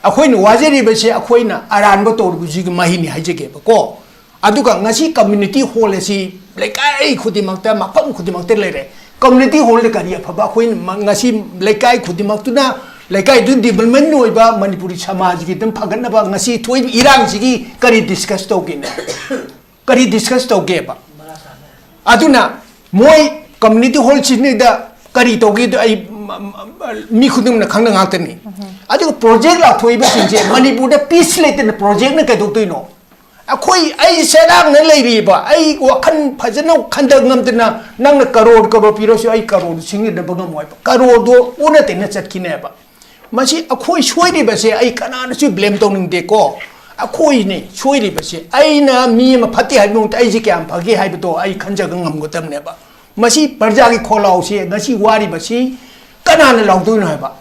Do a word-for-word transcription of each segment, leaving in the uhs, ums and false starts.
ꯑꯩꯈꯣꯏꯅ ꯋꯥꯖꯔꯤꯕꯁꯦ ꯑꯩꯈꯣꯏꯅ ꯑꯔꯥꯟꯕ ꯇꯧꯔꯨꯕꯁꯤꯒꯤ ꯃꯍꯩꯅꯤ ꯍꯥꯏꯖꯒꯦꯕꯀꯣ꯫ ꯑꯗꯨꯒ ꯉꯁꯤ community hall ꯑꯁꯤ ꯂꯩꯀꯥꯏ ꯈꯨꯗꯤꯡꯃꯛꯇ, ꯃꯐꯝ ꯈꯨꯗꯤꯡꯃꯛꯇ ꯂꯩꯔꯦ꯫ Community hall ꯗ ꯀꯔꯤ ꯑꯐꯕ? ꯑꯩꯈꯣꯏꯅ ꯃ-, ꯉꯁꯤ ꯂꯩꯀꯥꯏ ꯈꯨꯗꯤꯡꯃꯛꯇꯨꯅ, ꯂꯩꯀꯥꯏꯗꯨ development ꯑꯣꯏꯕ, ꯃꯅꯤꯄꯨꯔꯤ ꯁꯃꯥꯖꯒꯤ ꯑꯗꯨꯝ ꯐꯒꯠꯅꯕ ꯉꯁꯤ ꯊꯣꯛꯏꯕ ꯏꯔꯥꯡꯁꯤꯒꯤ ꯀꯔꯤ discuss ꯇꯧꯒꯦꯅꯦ? ꯀꯔꯤ discuss ꯇꯧꯒꯦꯕ? ꯑꯗꯨꯅ ꯃꯣꯏ community hall ꯁꯤꯗ ꯀꯔꯤ ꯇꯧꯒꯦꯗꯣ ꯑꯩ ꯃ-, ꯃ-, ꯃꯤ ꯈꯨꯗꯤꯡꯃꯛꯅ ꯈꯪꯅ ꯉꯥꯛꯇꯅꯤ꯫ ꯑꯗꯨꯒ project ꯂꯥꯛꯊꯣꯛꯏꯕꯁꯤꯡꯁꯦ ꯃꯅꯤꯄꯨꯔꯗ peace ꯂꯩꯇꯅ project ꯅ ꯀꯩꯗꯧꯗꯣꯏꯅꯣ? ꯑꯩꯈꯣꯏ, ꯑꯩ ꯁꯦꯔꯥꯡꯅ ꯂꯩꯔꯤꯕ, ꯑꯩ ꯋꯥꯈꯜ ꯐꯖꯅ ꯈꯟꯊ ꯉꯝꯗꯅ ꯅꯪꯅ ꯀꯔꯣꯔ ꯀꯔꯣꯔ ꯄꯤꯔꯁꯨ ꯑꯩ ꯀꯔꯣꯔꯗꯨ ꯁꯤꯡꯅꯕ ꯉꯝꯃꯣꯏꯕ꯫ ꯀꯔꯣꯔꯗꯣ ꯑꯣꯟꯅ ꯇꯩꯅ ꯆꯠꯈꯤꯅꯦꯕ꯫ ꯃꯁꯤ ꯑꯩꯈꯣꯏ ꯁꯣꯏꯔꯤꯕꯁꯦ ꯑꯩ ꯀꯅꯥꯅꯁꯨ blame ꯇꯧꯅꯤꯡꯗꯦꯀꯣ꯫ ꯑꯩꯈꯣꯏꯅꯦ ꯁꯣꯏꯔꯤꯕꯁꯦ꯫ ꯑꯩꯅ ꯃꯤ ꯑꯃ ꯐꯠꯇꯦ ꯍꯥꯏꯕ ꯃꯍꯨꯠꯇ ꯑꯩꯁꯦ ꯀꯌꯥꯝ ꯐꯒꯦ ꯍꯥꯏꯕꯗꯣ ꯑꯩ ꯈꯟꯖꯕ ꯉꯝꯒꯗꯕꯅꯦꯕ꯫ ꯃꯁꯤ ꯄ꯭ꯔꯖꯥꯒꯤ ꯈꯣꯜꯂꯥꯎꯁꯦ ꯉꯁꯤ ꯋꯥꯔꯤꯕꯁꯤ ꯀꯅꯥꯅ ꯂꯥꯎꯗꯣꯏꯅꯣ ꯍꯥꯏꯕ?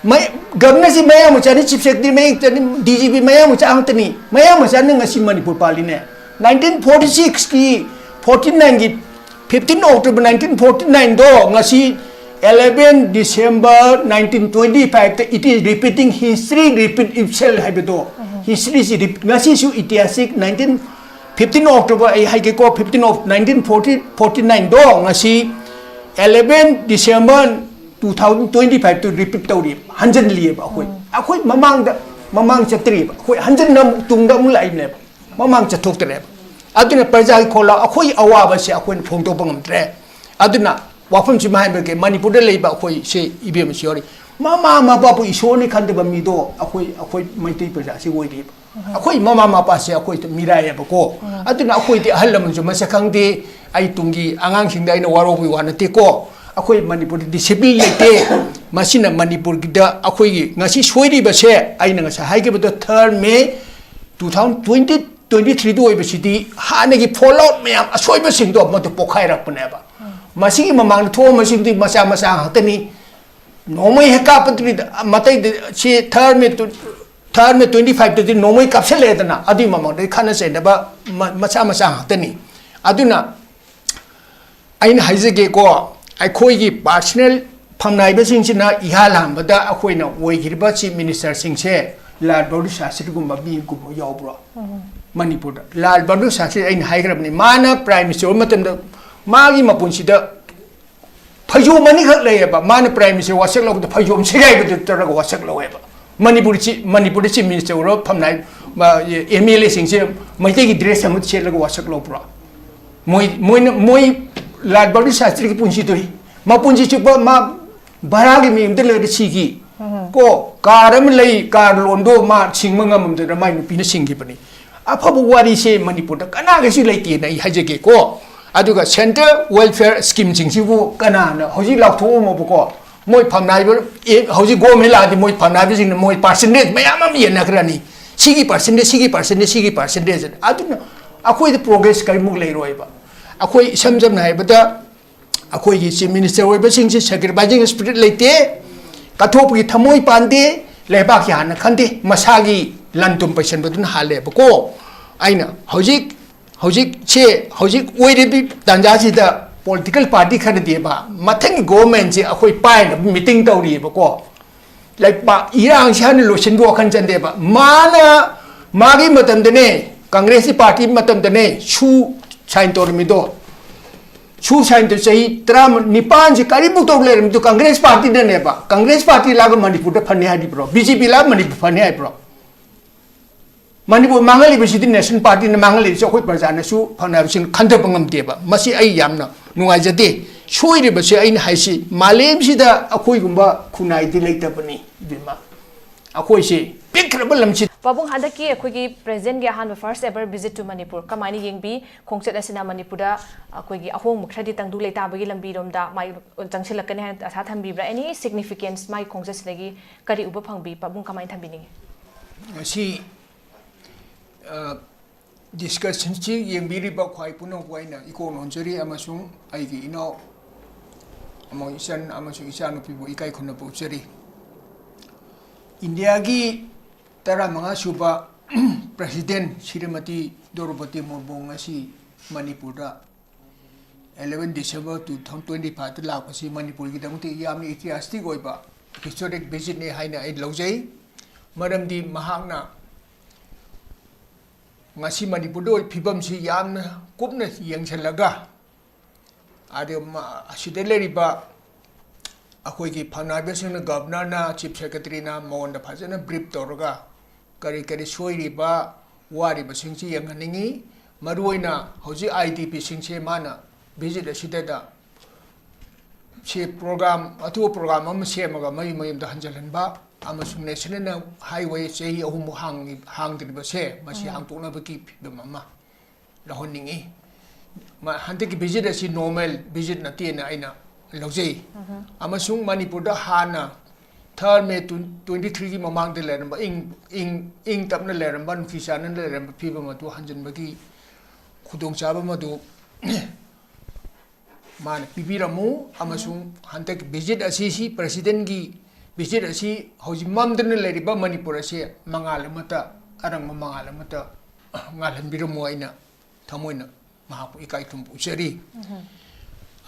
ꯃꯩ-, governor ꯁꯤ ꯃꯌꯥꯡ ꯃꯆꯥꯅꯤ, chief secretary ꯃꯌꯥꯡ ꯃꯆꯥꯅꯤ, D G P ꯃꯌꯥꯡ ꯃꯆꯥ ꯉꯥꯛꯇꯅꯤ꯫ ꯃꯌꯥꯡ ꯃꯆꯥꯅ ꯉꯁꯤ ꯃꯅꯤꯄꯨꯔ ꯄꯥꯜꯂꯤꯅꯦ꯫ Nineteen forty six ꯀꯤ, forty nine ꯒꯤ, fifteen October nineteen forty nine ꯗꯣ ꯉꯁꯤ eleven December nineteen twenty five ꯇ it is repeating, history repeat itself ꯍꯥꯏꯕꯗꯣ, history ꯁꯤ rep-, ꯉꯁꯤꯁꯨ ꯏꯇꯤꯍꯥꯁꯤꯛ nineteen, fifteen October ꯑꯩ ꯍꯥꯏꯒꯦꯀꯣ, fifteen of nineteen forty, forty nine ꯗꯣ ꯉꯁꯤ eleven December two thousand twenty five ꯇ repeat ꯇꯧꯔꯤ, ꯍꯟꯖꯤꯜꯂꯤꯑꯕ ꯑꯩꯈꯣꯏ꯫ ꯑꯩꯈꯣꯏ ꯃꯃꯥꯡꯗ, ꯃꯃꯥꯡ ꯆꯠꯇ꯭ꯔꯤꯕ, ꯑꯩꯈꯣꯏ ꯍꯟꯖꯤꯟꯅ ꯑꯃꯨꯛ ꯇꯨꯡꯗ ꯑꯃꯨꯛ ꯂꯥꯛꯏꯕꯅꯦꯕ, ꯃꯃꯥꯡ ꯆꯠꯊꯣꯛꯇ꯭ꯔꯦꯕ꯫ ꯑꯗꯨꯅ ꯄ꯭ꯔꯖꯥꯒꯤ ꯈꯣꯜꯂꯥꯎ, ꯑꯩꯈꯣꯏ ꯑꯋꯥꯕꯁꯦ ꯑꯩꯈꯣꯏꯅ ꯐꯣꯡꯗꯣꯛꯄ ꯉꯝꯗ꯭ꯔꯦ꯫ ꯑꯗꯨꯅ ꯋꯥꯐꯝꯁꯤꯃ ꯍꯥꯏꯕꯒꯤ ꯃꯅꯤꯄꯨꯔꯗ ꯂꯩꯕ ꯑꯩꯈꯣꯏ ꯁꯤ ꯏꯕꯦꯝ ꯑꯁꯤ ꯌꯥꯎꯔꯤ, ꯃꯃꯥ ꯃꯄꯥꯕꯨ ꯏꯁꯣꯔꯅꯤ ꯈꯟꯗꯕ ꯃꯤꯗꯣ ꯑꯩꯈꯣꯏ, ꯑꯩꯈꯣꯏ ꯃꯩꯇꯩ ꯄ꯭ꯔꯖꯥꯁꯤ ꯑꯣꯏꯔꯤꯕ꯫ ꯑꯩꯈꯣꯏ ꯃꯃꯥ ꯃꯄꯥꯁꯦ ꯑꯩꯈꯣꯏ ꯃꯤꯔꯥꯏꯌꯦꯕꯀꯣ꯫ ꯑꯗꯨꯅ ꯑꯩꯈꯣꯏꯗꯤ ꯑꯍꯜ ꯂꯃꯟꯁꯨ ꯃꯁꯛ ꯈꯪꯗꯦ꯫ ꯑꯩ ꯇꯨꯡꯒꯤ ꯑꯉꯥꯡꯁꯤꯡꯗ ꯑꯩꯅ ꯋꯥꯔꯧꯕꯒꯤ ꯋꯥ ꯅꯠꯇꯦꯀꯣ꯫ ꯑꯩꯈꯣꯏ ꯃꯅꯤꯄꯨꯔꯗ discipline ꯂꯩꯇꯦ꯫ ꯃꯁꯤꯅ ꯃꯅꯤꯄꯨꯔꯒꯤꯗ ꯑꯩꯈꯣꯏꯒꯤ ꯉꯁꯤ ꯁꯣꯏꯔꯤꯕꯁꯦ, ꯑꯩꯅ ꯉꯁꯥꯏ ꯍꯥꯏꯈꯤꯕꯗꯣ, third May two thousand twenty, twenty three ꯗ ꯑꯣꯏꯕꯁꯤꯗꯤ ꯍꯥꯟꯅꯒꯤ fallout ꯃꯌꯥꯝ, ꯑꯁꯣꯏꯕꯁꯤꯡꯗꯣ ꯃꯗꯨ ꯄꯣꯛꯈꯥꯏꯔꯛꯄꯅꯦꯕ꯫ ꯃꯁꯤꯒꯤ ꯃꯃꯥꯡꯗ ꯊꯣꯛꯑꯝꯕꯁꯤꯡꯗꯨꯗꯤ ꯃꯆꯥ ꯃꯆꯥ ꯉꯥꯛꯇꯅꯤ꯫ ꯅꯣꯡꯃꯩ ꯍꯦꯛ ꯀꯥꯞꯄꯗꯨꯗꯤ ꯃꯇꯩꯗ ꯁꯤ third May two-, third May twenty five ꯇꯗꯤ ꯅꯣꯡꯃꯩ ꯀꯥꯞꯁꯤꯜꯂꯛꯑꯦꯗꯅ, ꯑꯗꯨꯒꯤ ꯃꯃꯥꯡꯗꯗꯤ ꯈꯠꯅ ꯆꯩꯅꯕ ꯃ-, ꯃꯆꯥ ꯃꯆꯥ ꯉꯥꯛꯇꯅꯤ꯫ ꯑꯗꯨꯅ ꯑꯩꯅ ꯍꯥꯏꯖꯒꯦꯀꯣ, ꯑꯩꯈꯣꯏꯒꯤ personal ꯐꯝꯅꯥꯏꯕꯁꯤꯡꯁꯤꯅ ꯏꯍꯥꯟ ꯍꯥꯟꯕꯗ ꯑꯩꯈꯣꯏꯅ ꯑꯣꯏꯈꯤꯕ ꯆꯤꯐ ꯃꯤꯅꯤꯁꯇꯔꯁꯤꯡꯁꯦ ꯂꯥꯜ ꯕꯍꯥꯗꯨꯔ ꯁꯥꯁꯇ꯭ꯔꯤꯒꯨꯝꯕ ꯃꯤꯒꯨꯝꯕ ꯌꯥꯎꯕ꯭ꯔꯣ? ꯃꯅꯤꯄꯨꯔꯗ ꯂꯥꯜ ꯕꯍꯥꯗꯨꯔ ꯁꯥꯁꯇ꯭ꯔꯤ ꯑꯩꯅ ꯍꯥꯏꯈ꯭ꯔꯕꯅꯤ, ꯃꯥꯅ ꯄ꯭ꯔꯥꯏꯝ ꯃꯤꯅꯤꯁꯇꯔ ꯑꯣꯏꯕ ꯃꯇꯝꯗ ꯃꯥꯒꯤ ꯃꯄꯨꯟꯁꯤꯗ ꯐꯩꯖꯣꯝ ꯑꯅꯤꯈꯛ ꯂꯩꯌꯦꯕ꯫ ꯃꯥꯅ ꯄ꯭ꯔꯥꯏꯝ ꯃꯤꯅꯤꯁꯇꯔ ꯋꯥꯁꯛ ꯂꯧꯕꯗ ꯐꯩꯖꯣꯝ ꯁꯦꯒꯥꯏꯕꯗꯨ ꯇꯧꯔꯒ ꯋꯥꯁꯛ ꯂꯧꯋꯦꯕ꯫ ꯃꯅꯤꯄꯨꯔ ꯆꯤ-, ꯃꯅꯤꯄꯨꯔꯗ ꯆꯤꯐ ꯃꯤꯅꯤꯁꯇꯔ ꯑꯣꯏꯔ ꯐꯝꯅꯥꯏ, ꯑꯦꯝ ꯑꯦꯜ ꯑꯦꯁꯤꯡꯁꯦ ꯃꯩꯇꯩꯒꯤ ꯗ꯭ꯔꯦꯁ ꯑꯃ ꯁꯦꯠꯂꯒ ꯋꯥꯁꯛ ꯂꯧꯕ꯭ꯔꯣ? ꯃꯣꯏ, ꯃꯣꯏꯅ, ꯃꯣꯏ ꯂꯥꯜ ꯕꯍꯥꯗꯨꯔ ꯁꯥꯁꯇ꯭ꯔꯤꯒꯤ ꯄꯨꯟꯁꯤꯗꯨ ꯃꯄꯨꯟꯁꯤ ꯆꯨꯞꯄ ꯃꯥ ꯚꯔꯥꯒꯤ ꯃꯌꯨꯝꯗ ꯂꯩꯔꯒ ꯁꯤꯈꯤ꯫ ꯀꯣ, ꯀꯥꯔ ꯑꯃ ꯂꯩ, ꯀꯥꯔ ꯂꯣꯟꯗꯣ ꯃꯥ ꯁꯤꯡꯕ ꯉꯝꯃꯝꯗꯅ ꯃꯥꯏ ꯅꯨꯄꯤꯅ ꯁꯤꯡꯈꯤꯕꯅꯤ꯫ ꯑꯐꯕ ꯋꯥꯔꯤꯁꯦ ꯃꯅꯤꯄꯨꯔꯗ ꯀꯅꯥꯒꯤꯁꯨ ꯂꯩꯇꯦꯅ ꯑꯩ ꯍꯥꯏꯖꯒꯦꯀꯣ꯫ ꯑꯗꯨꯒ ꯁꯦꯟꯇ꯭ꯔꯦꯜ ꯋꯦꯜꯐꯤꯌꯔ ꯁ꯭ꯀꯤꯝꯁꯤꯡꯁꯤꯕꯨ ꯀꯅꯥꯅ ꯍꯧꯖꯤꯛ ꯂꯥꯎꯊꯣꯛꯑꯝꯃꯣꯕꯀꯣ? ꯃꯣꯏ ꯐꯝꯅꯥꯏꯕ, ꯑꯦ, ꯍꯧꯖꯤꯛ ꯒꯣꯔꯃꯦꯟ ꯂꯥꯛꯑꯗꯤ ꯃꯣꯏ ꯐꯝꯅꯥꯏꯕꯁꯤꯡꯅ ꯃꯣꯏ ꯄꯥꯔꯁꯦꯟꯇꯦꯖ ꯃꯌꯥꯝ ꯑꯃ ꯌꯦꯟꯅꯈ꯭ꯔꯅꯤ꯫ ꯁꯤꯒꯤ ꯄꯥꯔꯁꯦꯟꯇꯦꯖ, ꯁꯤꯒꯤ ꯄꯥꯔꯁꯦꯟꯇꯦꯖ, ꯁꯤꯒꯤ ꯄꯥꯔꯁꯦꯟꯇꯦꯖ꯫ ꯑꯗꯨꯅ ꯑꯩꯈꯣꯏꯗ ꯄ꯭ꯔꯣꯒ꯭ꯔꯦꯁ ꯀꯔꯤꯃꯨꯛ ꯂꯩꯔꯣꯏꯕ꯫ ꯑꯩꯈꯣꯏ ꯏꯁꯝ ꯁꯝꯅ ꯍꯥꯏꯔꯕꯗ ꯑꯩꯈꯣꯏꯒꯤ ꯆꯤꯐ ꯃꯤꯅꯤꯁꯇꯔ ꯑꯣꯏꯕꯁꯤꯡꯁꯦ ꯁꯦꯀ꯭ꯔꯤꯐꯥꯏꯁꯤꯡ ꯁ꯭ꯄꯤꯔꯤꯠ ꯂꯩꯇꯦ, ꯀꯠꯊꯣꯛꯄꯒꯤ ꯊꯃꯣꯏ ꯄꯥꯟꯗꯦ, ꯂꯩꯕꯥꯛꯀꯤ ꯍꯥꯟꯅ ꯈꯟꯗꯦ, ꯃꯁꯥꯒꯤ ꯂꯟ ꯊꯨꯝ ꯄꯩꯁꯟꯕꯗꯨꯅ ꯍꯥꯜꯂꯦꯕꯀꯣ꯫ ꯑꯩꯅ ꯍꯧꯖꯤꯛ, ꯍꯧꯖꯤꯛꯁꯦ, ꯍꯧꯖꯤꯛ ꯑꯣꯏꯔꯤꯕ ꯇꯥꯟꯖꯥꯁꯤꯗ ꯄꯣꯂꯤꯇꯤꯀꯦꯜ ꯄꯥꯔꯇꯤ ꯈꯔꯗꯤꯕ ꯃꯊꯪꯒꯤ ꯒꯣꯚꯔꯃꯦꯟꯁꯦ ꯑꯩꯈꯣꯏ ꯄꯥꯏꯅꯕ ꯃꯤꯇꯤꯡ ꯇꯧꯔꯤꯑꯕꯀꯣ꯫ ꯂꯩꯄꯥꯛ ꯏꯔꯥꯡꯁꯤ ꯍꯥꯟꯅ ꯂꯣꯏꯁꯤꯟꯕ ꯋꯥꯈꯜ ꯆꯟꯗꯦꯕ꯫ ꯃꯥꯅ ꯃꯥꯒꯤ ꯃꯇꯝꯗꯅꯦ, ꯀꯪꯒ꯭ꯔꯦꯁꯀꯤ ꯄꯥꯔꯇꯤ ꯃꯇꯝꯗꯅꯦ ꯁꯨ ꯁꯥꯏꯟ ꯇꯧꯔꯝꯃꯤꯗꯣ, ꯁꯨ ꯁꯥꯏꯟ ꯇꯧ ꯆꯍꯤ ꯇꯔꯥꯅꯤꯄꯥꯟꯁꯤ ꯀꯔꯤꯃꯨꯛ ꯇꯧ ꯂꯩꯔꯝꯃꯤꯗꯣ ꯀꯪꯒ꯭ꯔꯦꯁ ꯄꯥꯔꯇꯤꯅꯅꯦꯕ꯫ ꯀꯪꯒ꯭ꯔꯦꯁ ꯄꯥꯔꯇꯤ ꯂꯥꯛꯑꯒ ꯃꯅꯤꯄꯨꯔꯗ ꯐꯅꯤ ꯍꯥꯏꯔꯤꯕ꯭ꯔꯣ? ꯕꯤ ꯖꯦ ꯄꯤ ꯂꯥꯛꯑꯒ ꯃꯅꯤꯄꯨꯔ ꯐꯅꯤ ꯍꯥꯏꯕ꯭ꯔꯣ? ꯃꯅꯤꯄꯨꯔ ꯃꯥꯡꯍꯜꯂꯤꯕꯁꯤꯗꯤ ꯅꯦꯁꯅꯦꯜ ꯄꯥꯔꯇꯤꯅ ꯃꯥꯡꯍꯜꯂꯤꯕꯁꯤ ꯑꯩꯈꯣꯏ ꯄ꯭ꯔꯖꯥꯅꯁꯨ ꯐꯅꯕꯁꯤꯡ ꯈꯟꯊꯕ ꯉꯝꯗꯦꯕ꯫ ꯃꯁꯤ ꯑꯩ ꯌꯥꯝꯅ ꯅꯨꯡꯉꯥꯏꯖꯗꯦ꯫ ꯁꯣꯏꯔꯤꯕꯁꯤ ꯑꯩꯅ ꯍꯥꯏꯁꯤ ꯃꯥꯂꯦꯝꯁꯤꯗ ꯑꯩꯈꯣꯏꯒꯨꯝꯕ ꯈꯨꯟꯅꯥꯏꯗꯤ ꯂꯩꯇꯕꯅꯤ, ꯏꯕꯦꯝꯃ꯫ ꯑꯩꯈꯣꯏꯁꯤ ꯄꯤꯛꯈ꯭ꯔꯕ ꯂꯝꯁꯤ꯫ ꯄꯥꯕꯨꯡ, ꯍꯟꯗꯛꯀꯤ ꯑꯩꯈꯣꯏꯒꯤ ꯄ꯭ꯔꯦꯁꯤꯗꯦꯟꯒꯤ ꯑꯍꯥꯟꯕ first ever visit to Manipur ꯀꯃꯥꯏꯅ ꯌꯦꯡꯕꯤ? ꯈꯣꯡꯆꯠ ꯑꯁꯤꯅ ꯃꯅꯤꯄꯨꯔꯗ ꯑꯩꯈꯣꯏꯒꯤ ꯑꯍꯣꯡꯕ ꯈꯔꯗꯤ ꯇꯪꯗꯨ ꯂꯩꯇꯥꯕꯒꯤ ꯂꯝꯕꯤꯔꯣꯝꯗ ꯃꯥꯏ ꯆꯪꯁꯤꯜꯂꯛꯀꯅꯤ ꯍꯥꯏꯅ ꯑꯁꯥ ꯊꯝꯕꯤꯕ꯭ꯔꯥ? Any significance ꯃꯥꯒꯤ ꯈꯣꯡꯆꯠꯁꯤꯗꯒꯤ ꯀꯔꯤ ꯎꯕ ꯐꯪꯕꯤ? ꯄꯥꯕꯨꯡ ꯀꯃꯥꯏꯅ ꯊꯝꯕꯤꯅꯤꯡꯉꯤ? ꯉꯁꯤ, ꯑ, ꯗꯤꯁꯀꯁꯟꯁꯤ ꯌꯦꯡꯕꯤꯔꯤꯕ ꯈ꯭ꯋꯥꯏ ꯄꯨꯝꯅꯃꯛꯄꯨ ꯑꯩꯅ ꯏꯀꯣꯛ ꯅꯣꯟꯖꯔꯤ ꯑꯃꯁꯨꯡ ꯑꯩꯒꯤ ꯏꯅꯥꯎ ꯑꯃ ꯏꯆꯟ ꯑꯃꯁꯨꯡ ꯏꯆꯥꯅꯨꯄꯤꯕꯨ ꯏꯀꯥꯏ ꯈꯨꯝꯅꯕ ꯎꯠꯆꯔꯤ꯫ ꯏꯟꯗꯤꯌꯥꯒꯤ ꯇꯔꯥꯃꯉꯥ ꯁꯨꯕ ꯄ꯭ꯔꯁꯤꯗꯦꯟ ꯁ꯭ꯔꯤꯃꯇꯤ ꯗ꯭ꯔꯧꯄꯗꯤ ꯃꯨꯔꯃꯨ ꯉꯁꯤ ꯃꯅꯤꯄꯨꯔꯗ eleven December two thousand twenty-five ꯇ ꯂꯥꯛꯄꯁꯤ ꯃꯅꯤꯄꯨꯔꯒꯤꯗꯃꯛꯇ ꯌꯥꯝꯅ ꯏꯇꯤꯍꯥꯁꯇꯤꯛ ꯑꯣꯏꯕ historic visit ꯅꯤ ꯍꯥꯏꯅ ꯑꯩ ꯂꯧꯖꯩ꯫ ꯃꯔꯝꯗꯤ ꯃꯍꯥꯛꯅ ꯉꯁꯤ ꯃꯅꯤꯄꯨꯔꯗ ꯑꯣꯏꯔꯤꯕ ꯐꯤꯕꯝꯁꯤ ꯌꯥꯝꯅ ꯀꯨꯞꯅ ꯌꯦꯡꯁꯤꯜꯂꯒ, ꯑꯗꯨꯒ ꯃ-, ꯑꯁꯤꯗ ꯂꯩꯔꯤꯕ ꯑꯩꯈꯣꯏꯒꯤ ꯐꯪꯅꯥꯏꯕꯁꯤꯡꯅ, ꯒꯕꯔꯅꯔꯅ, ꯆꯤꯐ ꯁꯦꯀ꯭ꯔꯦꯇꯔꯤꯅ ꯃꯉꯣꯟꯗ ꯐꯖꯅ ꯕ꯭ꯔꯤꯐ ꯇꯧꯔꯒ ꯀꯔꯤ ꯀꯔꯤ ꯁꯣꯏꯔꯤꯕ, ꯋꯥꯔꯤꯕꯁꯤꯡꯁꯤ ꯌꯦꯡꯍꯟꯅꯤꯡꯉꯤ꯫ ꯃꯔꯨꯑꯣꯏꯅ ꯍꯧꯖꯤꯛ ꯑꯥꯏ ꯗꯤ ꯄꯤꯁꯤꯡꯁꯦ ꯃꯥꯅ ꯚꯤꯖꯤꯠ ꯑꯁꯤꯗꯩꯗ ꯁꯤ ꯄ꯭ꯔꯣꯒ꯭ꯔꯥꯝ, ꯑꯇꯣꯞꯄ ꯄ꯭ꯔꯣꯒ꯭ꯔꯥꯝ ꯑꯃ ꯁꯦꯝꯃꯒ ꯃꯌꯨꯝ ꯃꯌꯨꯝꯗ ꯍꯟꯖꯤꯜꯍꯟꯕ, ꯑꯃꯁꯨꯡ ꯅꯦꯁꯅꯦꯜ ꯍꯥꯏꯋꯦ ꯆꯍꯤ ꯑꯍꯨꯝꯃꯨꯛ ꯍꯥꯡꯉꯤ-, ꯍꯥꯡꯗ꯭ꯔꯤꯕꯁꯦ, ꯃꯁꯤ ꯎꯝ꯫ ꯍꯥꯡꯗꯣꯛꯅꯕꯒꯤ ꯐꯤꯕꯝ ꯑꯃ ꯂꯧꯍꯟꯅꯤꯡꯉꯤ꯫ ꯃ-, ꯍꯟꯗꯛꯀꯤ ꯚꯤꯖꯤꯠ ꯑꯁꯤ ꯅꯣꯔꯃꯦꯜ ꯚꯤꯖꯤꯠ ꯅꯠꯇꯦꯅ ꯑꯩꯅ ꯂꯧꯖꯩ꯫ ꯎꯝ꯫ ꯑꯃꯁꯨꯡ ꯃꯅꯤꯄꯨꯔꯗ ꯍꯥꯟꯅ ꯊꯥꯔ ꯃꯦ ꯇ꯭ꯋꯦꯟꯇꯤ ꯊ꯭ꯔꯤꯒꯤ ꯃꯃꯥꯡꯗ ꯂꯩꯔꯝꯕ, ꯏꯪ, ꯏꯪ, ꯏꯪ ꯇꯞꯅ ꯂꯩꯔꯝꯕ, ꯅꯨꯡꯁꯤ ꯆꯥꯟꯅꯅ ꯂꯩꯔꯝꯕ ꯐꯤꯕꯝ ꯑꯗꯨ ꯍꯟꯖꯤꯟꯕꯒꯤ ꯈꯨꯗꯣꯡꯆꯥꯕ ꯑꯃꯗꯨ ꯃꯥꯅ ꯄꯤꯕꯤꯔꯝꯃꯨ, ꯑꯃꯁꯨꯡ ꯍꯟꯗꯛ ꯚꯤꯖꯤꯠ ꯑꯁꯤ, ꯁꯤ ꯄ꯭ꯔꯁꯤꯗꯦꯟꯒꯤ ꯚꯤꯖꯤꯠ ꯑꯁꯤ ꯍꯧꯖꯤꯛ ꯃꯝꯗꯅ ꯂꯩꯔꯤꯕ ꯃꯅꯤꯄꯨꯔ ꯑꯁꯤ ꯃꯉꯥꯜ ꯑꯃꯠꯇ, ꯑꯔꯪꯕ ꯃꯉꯥꯜ ꯑꯃꯠꯇ ꯉꯥꯜꯍꯟꯕꯤꯔꯝꯃꯨ꯫ ꯑꯩꯅ ꯊꯃꯣꯏꯅ ꯃꯍꯥꯛꯄꯨ ꯏꯀꯥꯏ ꯈꯨꯝꯅꯕ ꯎꯠꯆꯔꯤ꯫ ꯎꯝ꯫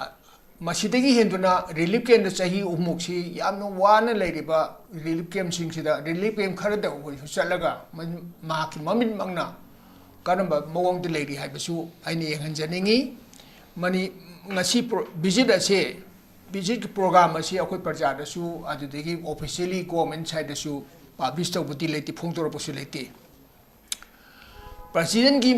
ꯑ, ꯃꯁꯤꯗꯒꯤ ꯍꯦꯟꯗꯨꯅ ꯔꯤꯂꯤꯐ ꯀꯦꯝꯗ ꯆꯍꯤ ꯑꯍꯨꯝꯃꯨꯛꯁꯤ ꯌꯥꯝꯅ ꯋꯥꯅ ꯂꯩꯔꯤꯕ ꯔꯤꯂꯤꯐ ꯀꯦꯝꯁꯤꯡꯁꯤꯗ, ꯔꯤꯂꯤꯐ ꯀꯦꯝ ꯈꯔꯗ ꯑꯩꯈꯣꯏꯁꯨ ꯆꯠꯂꯒ ꯃ-, ꯃꯍꯥꯛꯀꯤ ꯃꯃꯤꯠꯃꯛꯅ ꯀꯔꯝꯕ ꯃꯑꯣꯡꯗ ꯂꯩꯔꯤ ꯍꯥꯏꯕꯁꯨ ꯑꯩꯅ ꯌꯦꯡꯍꯟꯖꯅꯤꯡꯉꯤ꯫ ꯃꯅꯤ-, ꯉꯁꯤ ꯄ꯭ꯔꯣ-, ꯚꯤꯖꯤꯠ ꯑꯁꯦ, ꯚꯤꯖꯤꯠꯀꯤ ꯄ꯭ꯔꯣꯒ꯭ꯔꯥꯝ ꯑꯁꯤ ꯑꯩꯈꯣꯏ ꯄ꯭ꯔꯖꯥꯗꯁꯨ, ꯑꯗꯨꯗꯒꯤ ꯑꯣꯐꯤꯁꯤꯌꯦꯜꯂꯤ ꯒꯣꯔꯃꯦꯟ ꯁꯥꯏꯠꯇꯁꯨ ꯄꯥꯕ꯭ꯂꯤꯁ ꯇꯧꯕꯗꯤ ꯂꯩꯇꯦ, ꯐꯣꯡꯗꯣꯔꯛꯄꯁꯨ ꯂꯩꯇꯦ꯫ ꯄ꯭ꯔꯁꯤꯗꯦꯟꯒꯤ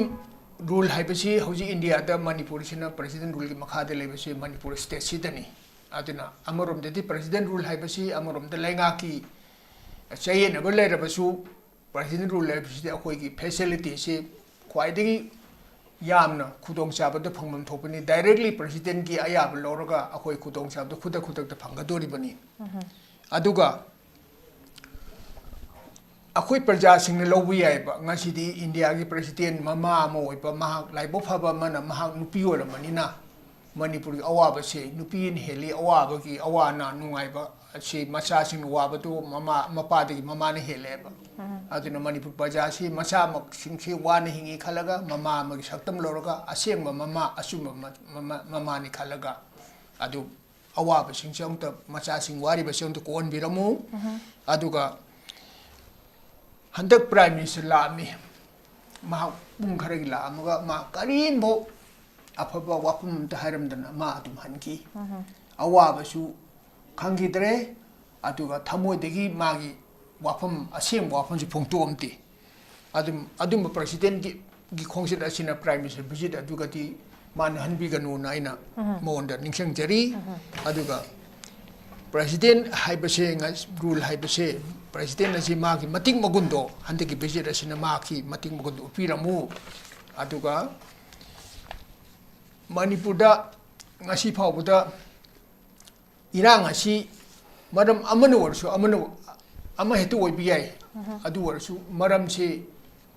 ꯔꯨꯜ ꯍꯥꯏꯕꯁꯤ ꯍꯧꯖꯤꯛ ꯏꯟꯗꯤꯌꯥꯗ ꯃꯅꯤꯄꯨꯔꯁꯤꯅ ꯄ꯭ꯔꯁꯤꯗꯦꯟ ꯔꯨꯜꯒꯤ ꯃꯈꯥꯗ ꯂꯩꯕꯁꯤ ꯃꯅꯤꯄꯨꯔ ꯁ꯭ꯇꯦꯠꯁꯤꯗꯅꯤ꯫ ꯑꯗꯨꯅ ꯑꯃꯔꯣꯝꯗꯗꯤ ꯄ꯭ꯔꯁꯤꯗꯦꯟ ꯔꯨꯜ ꯍꯥꯏꯕꯁꯤ ꯑꯃꯔꯣꯝꯗ ꯂꯩꯉꯥꯛꯀꯤ ꯆꯌꯦꯠꯅꯕ ꯂꯩꯔꯕꯁꯨ, ꯄ꯭ꯔꯁꯤꯗꯦꯟ ꯔꯨꯜ ꯍꯥꯏꯕꯁꯤꯗꯤ ꯑꯩꯈꯣꯏꯒꯤ ꯐꯦꯁꯤꯂꯤꯇꯤꯁꯤ ꯈ꯭ꯋꯥꯏꯗꯒꯤ ꯌꯥꯝꯅ ꯈꯨꯗꯣꯡꯆꯥꯕꯗ ꯐꯪꯐꯝ ꯊꯣꯛꯄꯅꯤ꯫ ꯗꯥꯏꯔꯦꯛꯂꯤ ꯄ꯭ꯔꯁꯤꯗꯦꯟꯒꯤ ꯑꯌꯥꯕ ꯂꯧꯔꯒ ꯑꯩꯈꯣꯏ ꯈꯨꯗꯣꯡꯆꯥꯕꯗꯨ ꯈꯨꯗꯛ ꯈꯨꯗꯛꯇ ꯐꯪꯒꯗꯣꯔꯤꯕꯅꯤ꯫ ꯎꯝ꯫ ꯑꯗꯨꯒ ꯑꯩꯈꯣꯏ ꯄ꯭ꯔꯖꯥꯁꯤꯡꯅ ꯂꯧꯕ ꯌꯥꯏꯕ꯫ ꯉꯁꯤꯗꯤ ꯏꯟꯗꯤꯌꯥꯒꯤ ꯄ꯭ꯔꯁꯤꯗꯦꯟ ꯃꯃꯥ ꯑꯃ ꯑꯣꯏꯕ, ꯃꯍꯥꯛ ꯂꯥꯏꯕꯛ ꯐꯕ ꯑꯃꯅ, ꯃꯍꯥꯛ ꯅꯨꯄꯤ ꯑꯣꯏꯔꯝꯕꯅꯤꯅ, ꯃꯅꯤꯄꯨꯔꯒꯤ ꯑꯋꯥꯕꯁꯦ ꯅꯨꯄꯤꯅ ꯍꯦꯜꯂꯤ꯫ ꯑꯋꯥꯕꯒꯤ ꯑꯋꯥ ꯑꯅꯥ ꯅꯨꯡꯉꯥꯏꯕ ꯑꯁꯤ ꯃꯆꯥꯁꯤꯡꯅ ꯋꯥꯕꯗꯨ ꯃꯃꯥ, ꯃꯄꯥꯗꯒꯤ ꯃꯃꯥꯅ ꯍꯦꯜꯂꯦꯕ꯫ ꯑꯗꯨꯅ ꯃꯅꯤꯄꯨꯔ ꯄ꯭ꯔꯖꯥꯁꯤ ꯃꯆꯥꯃꯛꯁꯤꯡꯁꯤ ꯋꯥꯅ ꯍꯤꯡꯉꯤ ꯈꯜꯂꯒ, ꯃꯃꯥ ꯑꯃꯒꯤ ꯁꯛꯇꯝ ꯂꯧꯔꯒ, ꯑꯁꯦꯡꯕ ꯃꯃꯥ, ꯑꯆꯨꯝꯕ ꯃ-, ꯃꯃꯥ, ꯃꯃꯥꯅꯤ ꯈꯜꯂꯒ, ꯑꯗꯨ ꯑꯋꯥꯕꯁꯤꯡꯁꯦ ꯑꯝꯇ, ꯃꯆꯥꯁꯤꯡ ꯋꯥꯔꯤꯕꯁꯦ ꯑꯝꯇ ꯀꯣꯛꯍꯟꯕꯤꯔꯝꯃꯨ꯫ ꯑꯗꯨꯒ ꯍꯟꯗꯛ Prime Minister ꯂꯥꯛꯑꯝꯃꯤ꯫ ꯃꯍꯥꯛ ꯄꯨꯡ ꯈꯔꯒꯤ ꯂꯥꯛꯑꯝꯃꯒ ꯃꯥ ꯀꯔꯤꯝꯐꯥꯎ ꯑꯐꯕ ꯋꯥꯐꯝ ꯑꯝꯇ ꯍꯥꯏꯔꯝꯗꯅ ꯃꯥ ꯑꯗꯨꯝ ꯍꯟꯈꯤ꯫ ꯑꯋꯥꯕꯁꯨ ꯈꯪꯈꯤꯗ꯭ꯔꯦ, ꯑꯗꯨꯒ ꯊꯃꯣꯏꯗꯒꯤ ꯃꯥꯒꯤ ꯋꯥꯐꯝ, ꯑꯁꯦꯡꯕ ꯋꯥꯐꯝꯁꯨ ꯐꯣꯡꯗꯣꯛꯑꯝꯗꯦ꯫ ꯑꯗꯨꯝ, ꯑꯗꯨꯝꯕ Presidentꯀꯤ, ꯒꯤ ꯈꯣꯡꯆꯠ ꯑꯁꯤꯅ Prime Minister visit ꯑꯗꯨꯒꯗꯤ ꯃꯥꯅ ꯍꯟꯕꯤꯒꯅꯨꯅ ꯑꯩꯅ ꯃꯉꯣꯟꯗ ꯅꯤꯡꯁꯤꯡꯖꯔꯤ꯫ ꯑꯗꯨꯒ President ꯍꯥꯏꯕꯁꯦ, ꯉ-, rule ꯍꯥꯏꯕꯁꯦ, President ꯑꯁꯤ ꯃꯥꯒꯤ ꯃꯇꯤꯛ ꯃꯒꯨꯟꯗꯣ ꯍꯟꯗꯛꯀꯤ visit ꯑꯁꯤꯅ ꯃꯍꯥꯛꯀꯤ ꯃꯇꯤꯛ ꯃꯒꯨꯟꯗꯣ ꯎꯠꯄꯤꯔꯝꯃꯨ꯫ ꯑꯗꯨꯒ ꯃꯅꯤꯄꯨꯔꯗ ꯉꯁꯤ ꯐꯥꯎꯕꯗ ꯏꯔꯥꯡ ꯑꯁꯤ ꯃꯔꯝ ꯑꯃꯅ ꯑꯣꯏꯔꯁꯨ, ꯑꯃꯅ, ꯑꯃ ꯍꯦꯛꯇ ꯑꯣꯏꯕ ꯌꯥꯏ꯫ ꯑꯗꯨ ꯑꯣꯏꯔꯁꯨ ꯃꯔꯝꯁꯤ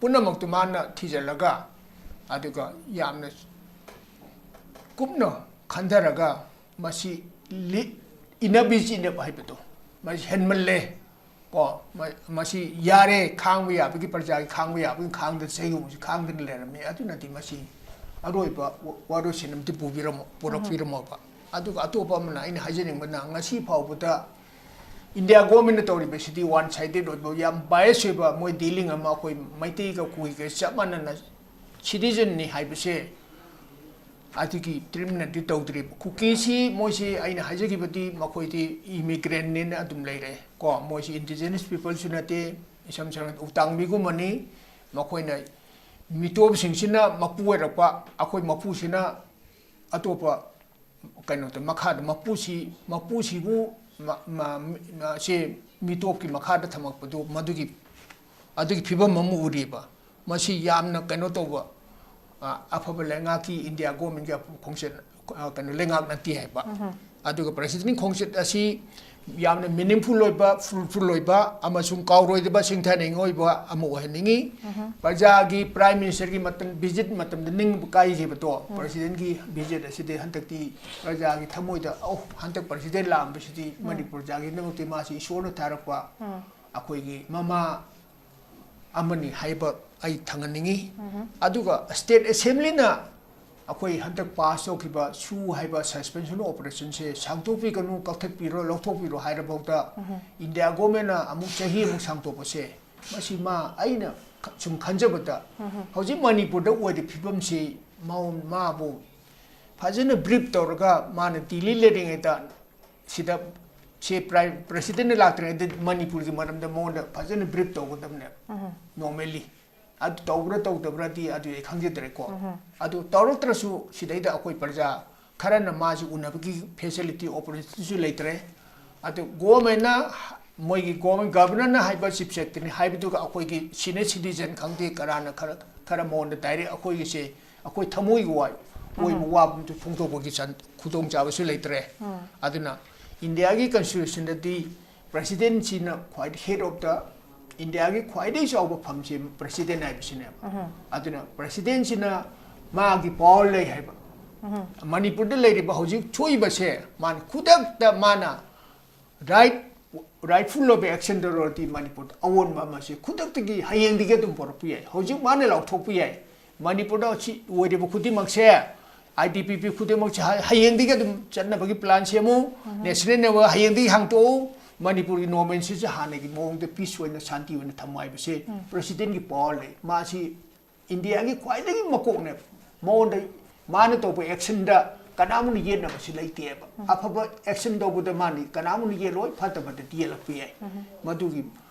ꯄꯨꯝꯅꯃꯛꯇꯨ ꯃꯥꯅ ꯊꯤꯖꯤꯜꯂꯒ, ꯑꯗꯨꯒ ꯌꯥꯝꯅ ꯀꯨꯞꯅ ꯈꯟꯊꯔꯒ, ꯃꯁꯤ li-, enough is enough ꯍꯥꯏꯕꯗꯣ, ꯃꯁꯤ ꯍꯦꯟꯃꯜꯂꯦ꯫ ꯀꯣ, ꯃ-, ꯃꯁꯤ ꯌꯥꯔꯦ, ꯈꯥꯡꯕ ꯌꯥꯕꯒꯤ, ꯄ꯭ꯔꯖꯥꯒꯤ ꯈꯥꯡꯕ ꯌꯥꯕꯒꯤ ꯈꯥꯡꯗ ꯆꯍꯤ ꯍꯨꯝꯐꯨꯁꯤ ꯈꯥꯡꯗꯅ ꯂꯩꯔꯝꯃꯤ꯫ ꯑꯗꯨꯅꯗꯤ ꯃꯁꯤ ꯑꯔꯣꯏꯕ ꯋꯥ-, ꯋꯥꯔꯣꯏꯁꯤꯟ ꯑꯃꯗꯤ ꯄꯨꯕꯤꯔꯝꯃꯣ-, ꯄꯨꯔꯛꯄꯤꯔꯝꯃꯣꯕ꯫ ꯑꯗꯨꯒ ꯑꯇꯣꯞꯄ ꯑꯃꯅ ꯑꯩꯅ ꯍꯥꯏꯖꯅꯤꯡꯕꯅ, ꯉꯁꯤ ꯐꯥꯎꯕꯗ India Governmentꯅ ꯇꯧꯔꯤꯕꯁꯤꯗꯤ one sided ꯑꯣꯏꯕ, ꯌꯥꯝ bias ꯑꯣꯏꯕ, ꯃꯣꯏ dealing ꯑꯃ ꯑꯩꯈꯣꯏ ꯃꯩꯇꯩꯒ ꯀꯨꯀꯤꯒ ꯆꯞ ꯃꯥꯟꯅꯅ citizenꯅꯤ ꯍꯥꯏꯕꯁꯦ ꯑꯗꯨꯒꯤ treatmentꯗꯤ ꯇꯧꯗ꯭ꯔꯤꯕ꯫ ꯀꯨꯀꯤꯁꯤ ꯃꯣꯏꯁꯤ ꯑꯩꯅ ꯍꯥꯏꯖꯈꯤꯕꯗꯤ ꯃꯈꯣꯏꯗꯤ immigrantꯅꯦꯅ ꯑꯗꯨꯝ ꯂꯩꯔꯦ꯫ ꯀꯣ, ꯃꯣꯏꯁꯤ indigenous peopleꯁꯨ ꯅꯠꯇꯦ, ꯏꯁꯝ ꯁꯝꯅ ꯎꯇꯥꯡꯕꯤꯒꯨꯝꯕꯅꯤ꯫ ꯃꯈꯣꯏꯅ ꯃꯤꯇꯣꯞꯁꯤꯡꯁꯤꯅ ꯃꯄꯨ ꯑꯣꯏꯔꯛꯄ, ꯑꯩꯈꯣꯏ ꯃꯄꯨꯁꯤꯅ ꯑꯇꯣꯞꯄ ꯀꯩꯅꯣꯗ ꯃꯈꯥꯗ ꯃꯄꯨꯁꯤ, ꯃꯄꯨꯁꯤꯕꯨ ꯃ-, ꯃ-, ꯃ-, ꯁꯦ ꯃꯤꯇꯣꯞꯀꯤ ꯃꯈꯥꯗ ꯊꯝꯃꯛꯄꯗꯨ ꯃꯗꯨꯒꯤ, ꯑꯗꯨꯒꯤ ꯐꯤꯕꯝ ꯑꯃ ꯎꯔꯤꯕ꯫ ꯃꯁꯤ ꯌꯥꯝꯅ ꯀꯩꯅꯣ ꯇꯧꯕ, ꯑ, ꯑꯐꯕ ꯂꯩꯉꯥꯛꯀꯤ, India Governmentꯀꯤ ꯑꯐꯕ ꯈꯣꯡꯆꯠ, ꯑ, ꯀꯩꯅꯣ, ꯂꯩꯉꯥꯛ ꯅꯠꯇꯦ ꯍꯥꯏꯕ꯫ ꯑꯗꯨꯒ Presidentꯀꯤ ꯈꯣꯡꯆꯠ ꯑꯁꯤ ꯌꯥꯝꯅ meaningful ꯑꯣꯏꯕ, fruitful ꯑꯣꯏꯕ ꯑꯃꯁꯨꯡ ꯀꯥꯎꯔꯣꯏꯗꯕ ꯁꯤꯡꯊꯥꯅꯤꯡꯉꯥꯏ ꯑꯣꯏꯕ ꯑꯃ ꯑꯣꯏꯍꯟꯅꯤꯡꯉꯤ꯫ ꯄ꯭ꯔꯖꯥꯒꯤ Prime Ministerꯒꯤ ꯃꯇꯝ visit ꯃꯇꯝꯗ ꯅꯤꯡꯕ ꯀꯥꯏꯈꯤꯕꯗꯣ, Presidentꯀꯤ visit ꯑꯁꯤꯗꯤ ꯍꯟꯗꯛꯇꯤ ꯄ꯭ꯔꯖꯥꯒꯤ ꯊꯃꯣꯏꯗ, "ꯑꯧ, ꯍꯟꯗꯛ President ꯂꯥꯛꯑꯝꯕꯁꯤꯗꯤ ꯃꯅꯤꯄꯨꯔ ꯄ꯭ꯔꯖꯥꯒꯤꯗꯃꯛꯇꯤ ꯃꯥꯁꯤ ꯏꯁꯣꯔꯅ ꯊꯥꯔꯛꯄ ꯑꯩꯈꯣꯏꯒꯤ ꯃꯃꯥ ꯑꯃꯅꯤ" ꯍꯥꯏꯕ ꯑꯩ ꯊꯝꯍꯟꯅꯤꯡꯉꯤ꯫ ꯑꯗꯨꯒ State Assemblyꯅ ꯑꯩꯈꯣꯏ ꯍꯟꯗꯛ pass ꯇꯧꯈꯤꯕ ꯁꯨ ꯍꯥꯏꯕ suspension operationꯁꯦ ꯁꯥꯡꯗꯣꯛꯄꯤꯒꯅꯨ, ꯀꯛꯊꯠꯄꯤꯔꯣ, ꯂꯧꯊꯣꯛꯄꯤꯔꯣ ꯍꯥꯏꯔꯐꯥꯎꯗ India governmentꯅ ꯑꯃꯨꯛ ꯆꯍꯤ ꯑꯃꯨꯛ ꯁꯥꯡꯗꯣꯛꯄꯁꯦ, ꯃꯁꯤ ꯃꯥ, ꯑꯩꯅ ꯈ-, ꯁꯨꯝ ꯈꯟꯖꯕꯗ ꯍꯧꯖꯤꯛ ꯃꯅꯤꯄꯨꯔꯗ ꯑꯣꯏꯔꯤꯕ ꯐꯤꯕꯝꯁꯤ ꯃꯥ-, ꯃꯥꯕꯨ ꯐꯖꯅ brief ꯇꯧꯔꯒ ꯃꯥꯅ ꯗꯤꯜꯂꯤ ꯂꯩꯔꯤꯉꯩꯗ ꯁꯤꯗ ꯁꯤ Prime Presidentꯅ ꯂꯥꯛꯇ꯭ꯔꯤꯉꯩꯗ ꯃꯅꯤꯄꯨꯔꯒꯤ ꯃꯔꯝꯗ ꯃꯉꯣꯟꯗ ꯐꯖꯅ brief ꯇꯧꯒꯗꯕꯅꯦ꯫ Normally ꯑꯗꯨ ꯇꯧꯕ꯭ꯔꯥ ꯇꯧꯗꯕ꯭ꯔꯥꯗꯤ ꯑꯗꯨ ꯑꯩ ꯈꯪꯖꯗ꯭ꯔꯦꯀꯣ꯫ ꯑꯗꯨ ꯇꯧꯔꯛꯇ꯭ꯔꯁꯨ ꯁꯤꯗꯩꯗ ꯑꯩꯈꯣꯏ ꯄ꯭ꯔꯖꯥ ꯈꯔꯅ ꯃꯥꯁꯤ ꯎꯅꯕꯒꯤ facility opportunityꯁꯨ ꯂꯩꯇ꯭ꯔꯦ꯫ ꯑꯗꯨ governmentꯅ, ꯃꯣꯏꯒꯤ government, Governorꯅ ꯍꯥꯏꯕ Chief Secretaryꯅꯤ ꯍꯥꯏꯕꯗꯨꯒ ꯑꯩꯈꯣꯏꯒꯤ senior citizen ꯈꯪꯗꯦ ꯀꯅꯥꯅ ꯈꯔ, ꯈꯔ ꯃꯉꯣꯟꯗ direct ꯑꯩꯈꯣꯏꯒꯤꯁꯦ, ꯑꯩꯈꯣꯏ ꯊꯃꯣꯏꯒꯤ ꯋꯥ-, ꯑꯣꯏꯕ ꯋꯥꯐꯝꯗꯨ ꯐꯣꯡꯗꯣꯛꯄꯒꯤ ꯆꯥꯟ-, ꯈꯨꯗꯣꯡꯆꯥꯕꯁꯨ ꯂꯩꯇ꯭ꯔꯦ꯫ ꯑꯗꯨꯅ Indiaꯒꯤ Constitutionꯗꯗꯤ Presidentꯁꯤꯅ ꯈ꯭ꯋꯥꯏ head of the, Indiaꯒꯤ ꯈ꯭ꯋꯥꯏꯗꯒꯤ ꯆꯥꯎꯕ ꯐꯝꯁꯦ President ꯍꯥꯏꯕꯁꯤꯅꯦꯕ꯫ ꯑꯗꯨꯅ Presidentꯁꯤꯅ ꯃꯥꯒꯤ power ꯂꯩ ꯍꯥꯏꯕ꯫ ꯃꯅꯤꯄꯨꯔꯗ ꯂꯩꯔꯤꯕ ꯍꯧꯖꯤꯛ ꯊꯣꯛꯏꯕꯁꯦ ꯃꯥꯅ ꯈꯨꯗꯛꯇ ꯃꯥꯅ right, rightful ꯑꯣꯏꯕ action ꯂꯧꯔꯗꯤ ꯃꯅꯤꯄꯨꯔꯗ ꯑꯑꯣꯟꯕ ꯑꯃꯁꯦ ꯈꯨꯗꯛꯇꯒꯤ ꯍꯌꯦꯡꯗꯒꯤ ꯑꯗꯨꯝ ꯄꯨꯔꯛꯄ ꯌꯥꯏ꯫ ꯍꯧꯖꯤꯛ ꯃꯥꯅ ꯂꯥꯎꯊꯣꯛꯄ ꯌꯥꯏ꯫ ꯃꯅꯤꯄꯨꯔꯗ ꯁꯤ ꯑꯣꯏꯔꯤꯕ ꯈꯨꯗꯤꯡꯃꯛꯁꯦ, ITBP ꯈꯨꯗꯤꯡꯃꯛꯁꯦ ꯍ-, ꯍꯌꯦꯡꯗꯒꯤ ꯑꯗꯨꯝ ꯆꯠꯅꯕꯒꯤ plan ꯁꯦꯝꯃꯨ, national level ꯍꯌꯦꯡꯗꯒꯤ ꯍꯥꯡꯇꯣꯛꯎ, ꯃꯅꯤꯄꯨꯔꯒꯤ ꯅꯣꯔꯃꯦꯜꯁꯤꯁꯨ ꯍꯥꯟꯅꯒꯤ ꯃꯑꯣꯡꯗ peace ꯑꯣꯏꯅ ꯁꯥꯟꯇꯤ ꯑꯣꯏꯅ ꯊꯝꯃꯨ ꯍꯥꯏꯕꯁꯦ Presidentꯀꯤ power ꯂꯩ꯫ ꯃꯥꯁꯤ Indiaꯒꯤ ꯈ꯭ꯋꯥꯏꯗꯒꯤ ꯃꯀꯣꯛꯅꯦꯕ꯫ ꯃꯉꯣꯟꯗ, ꯃꯥꯅ ꯇꯧꯕ actionꯗ ꯀꯅꯥꯃꯨꯛꯅ ꯌꯦꯠꯅꯕꯁꯤ ꯂꯩꯇꯦꯕ꯫ ꯑꯐꯕ action ꯇꯧꯕꯗ ꯃꯥꯅꯤ ꯀꯅꯥꯃꯨꯛꯅ ꯌꯦꯠꯂꯣꯏ, ꯐꯠꯇꯕꯗꯗꯤ ꯌꯦꯠꯂꯛꯄ ꯌꯥꯏ꯫ ꯃꯗꯨꯒꯤ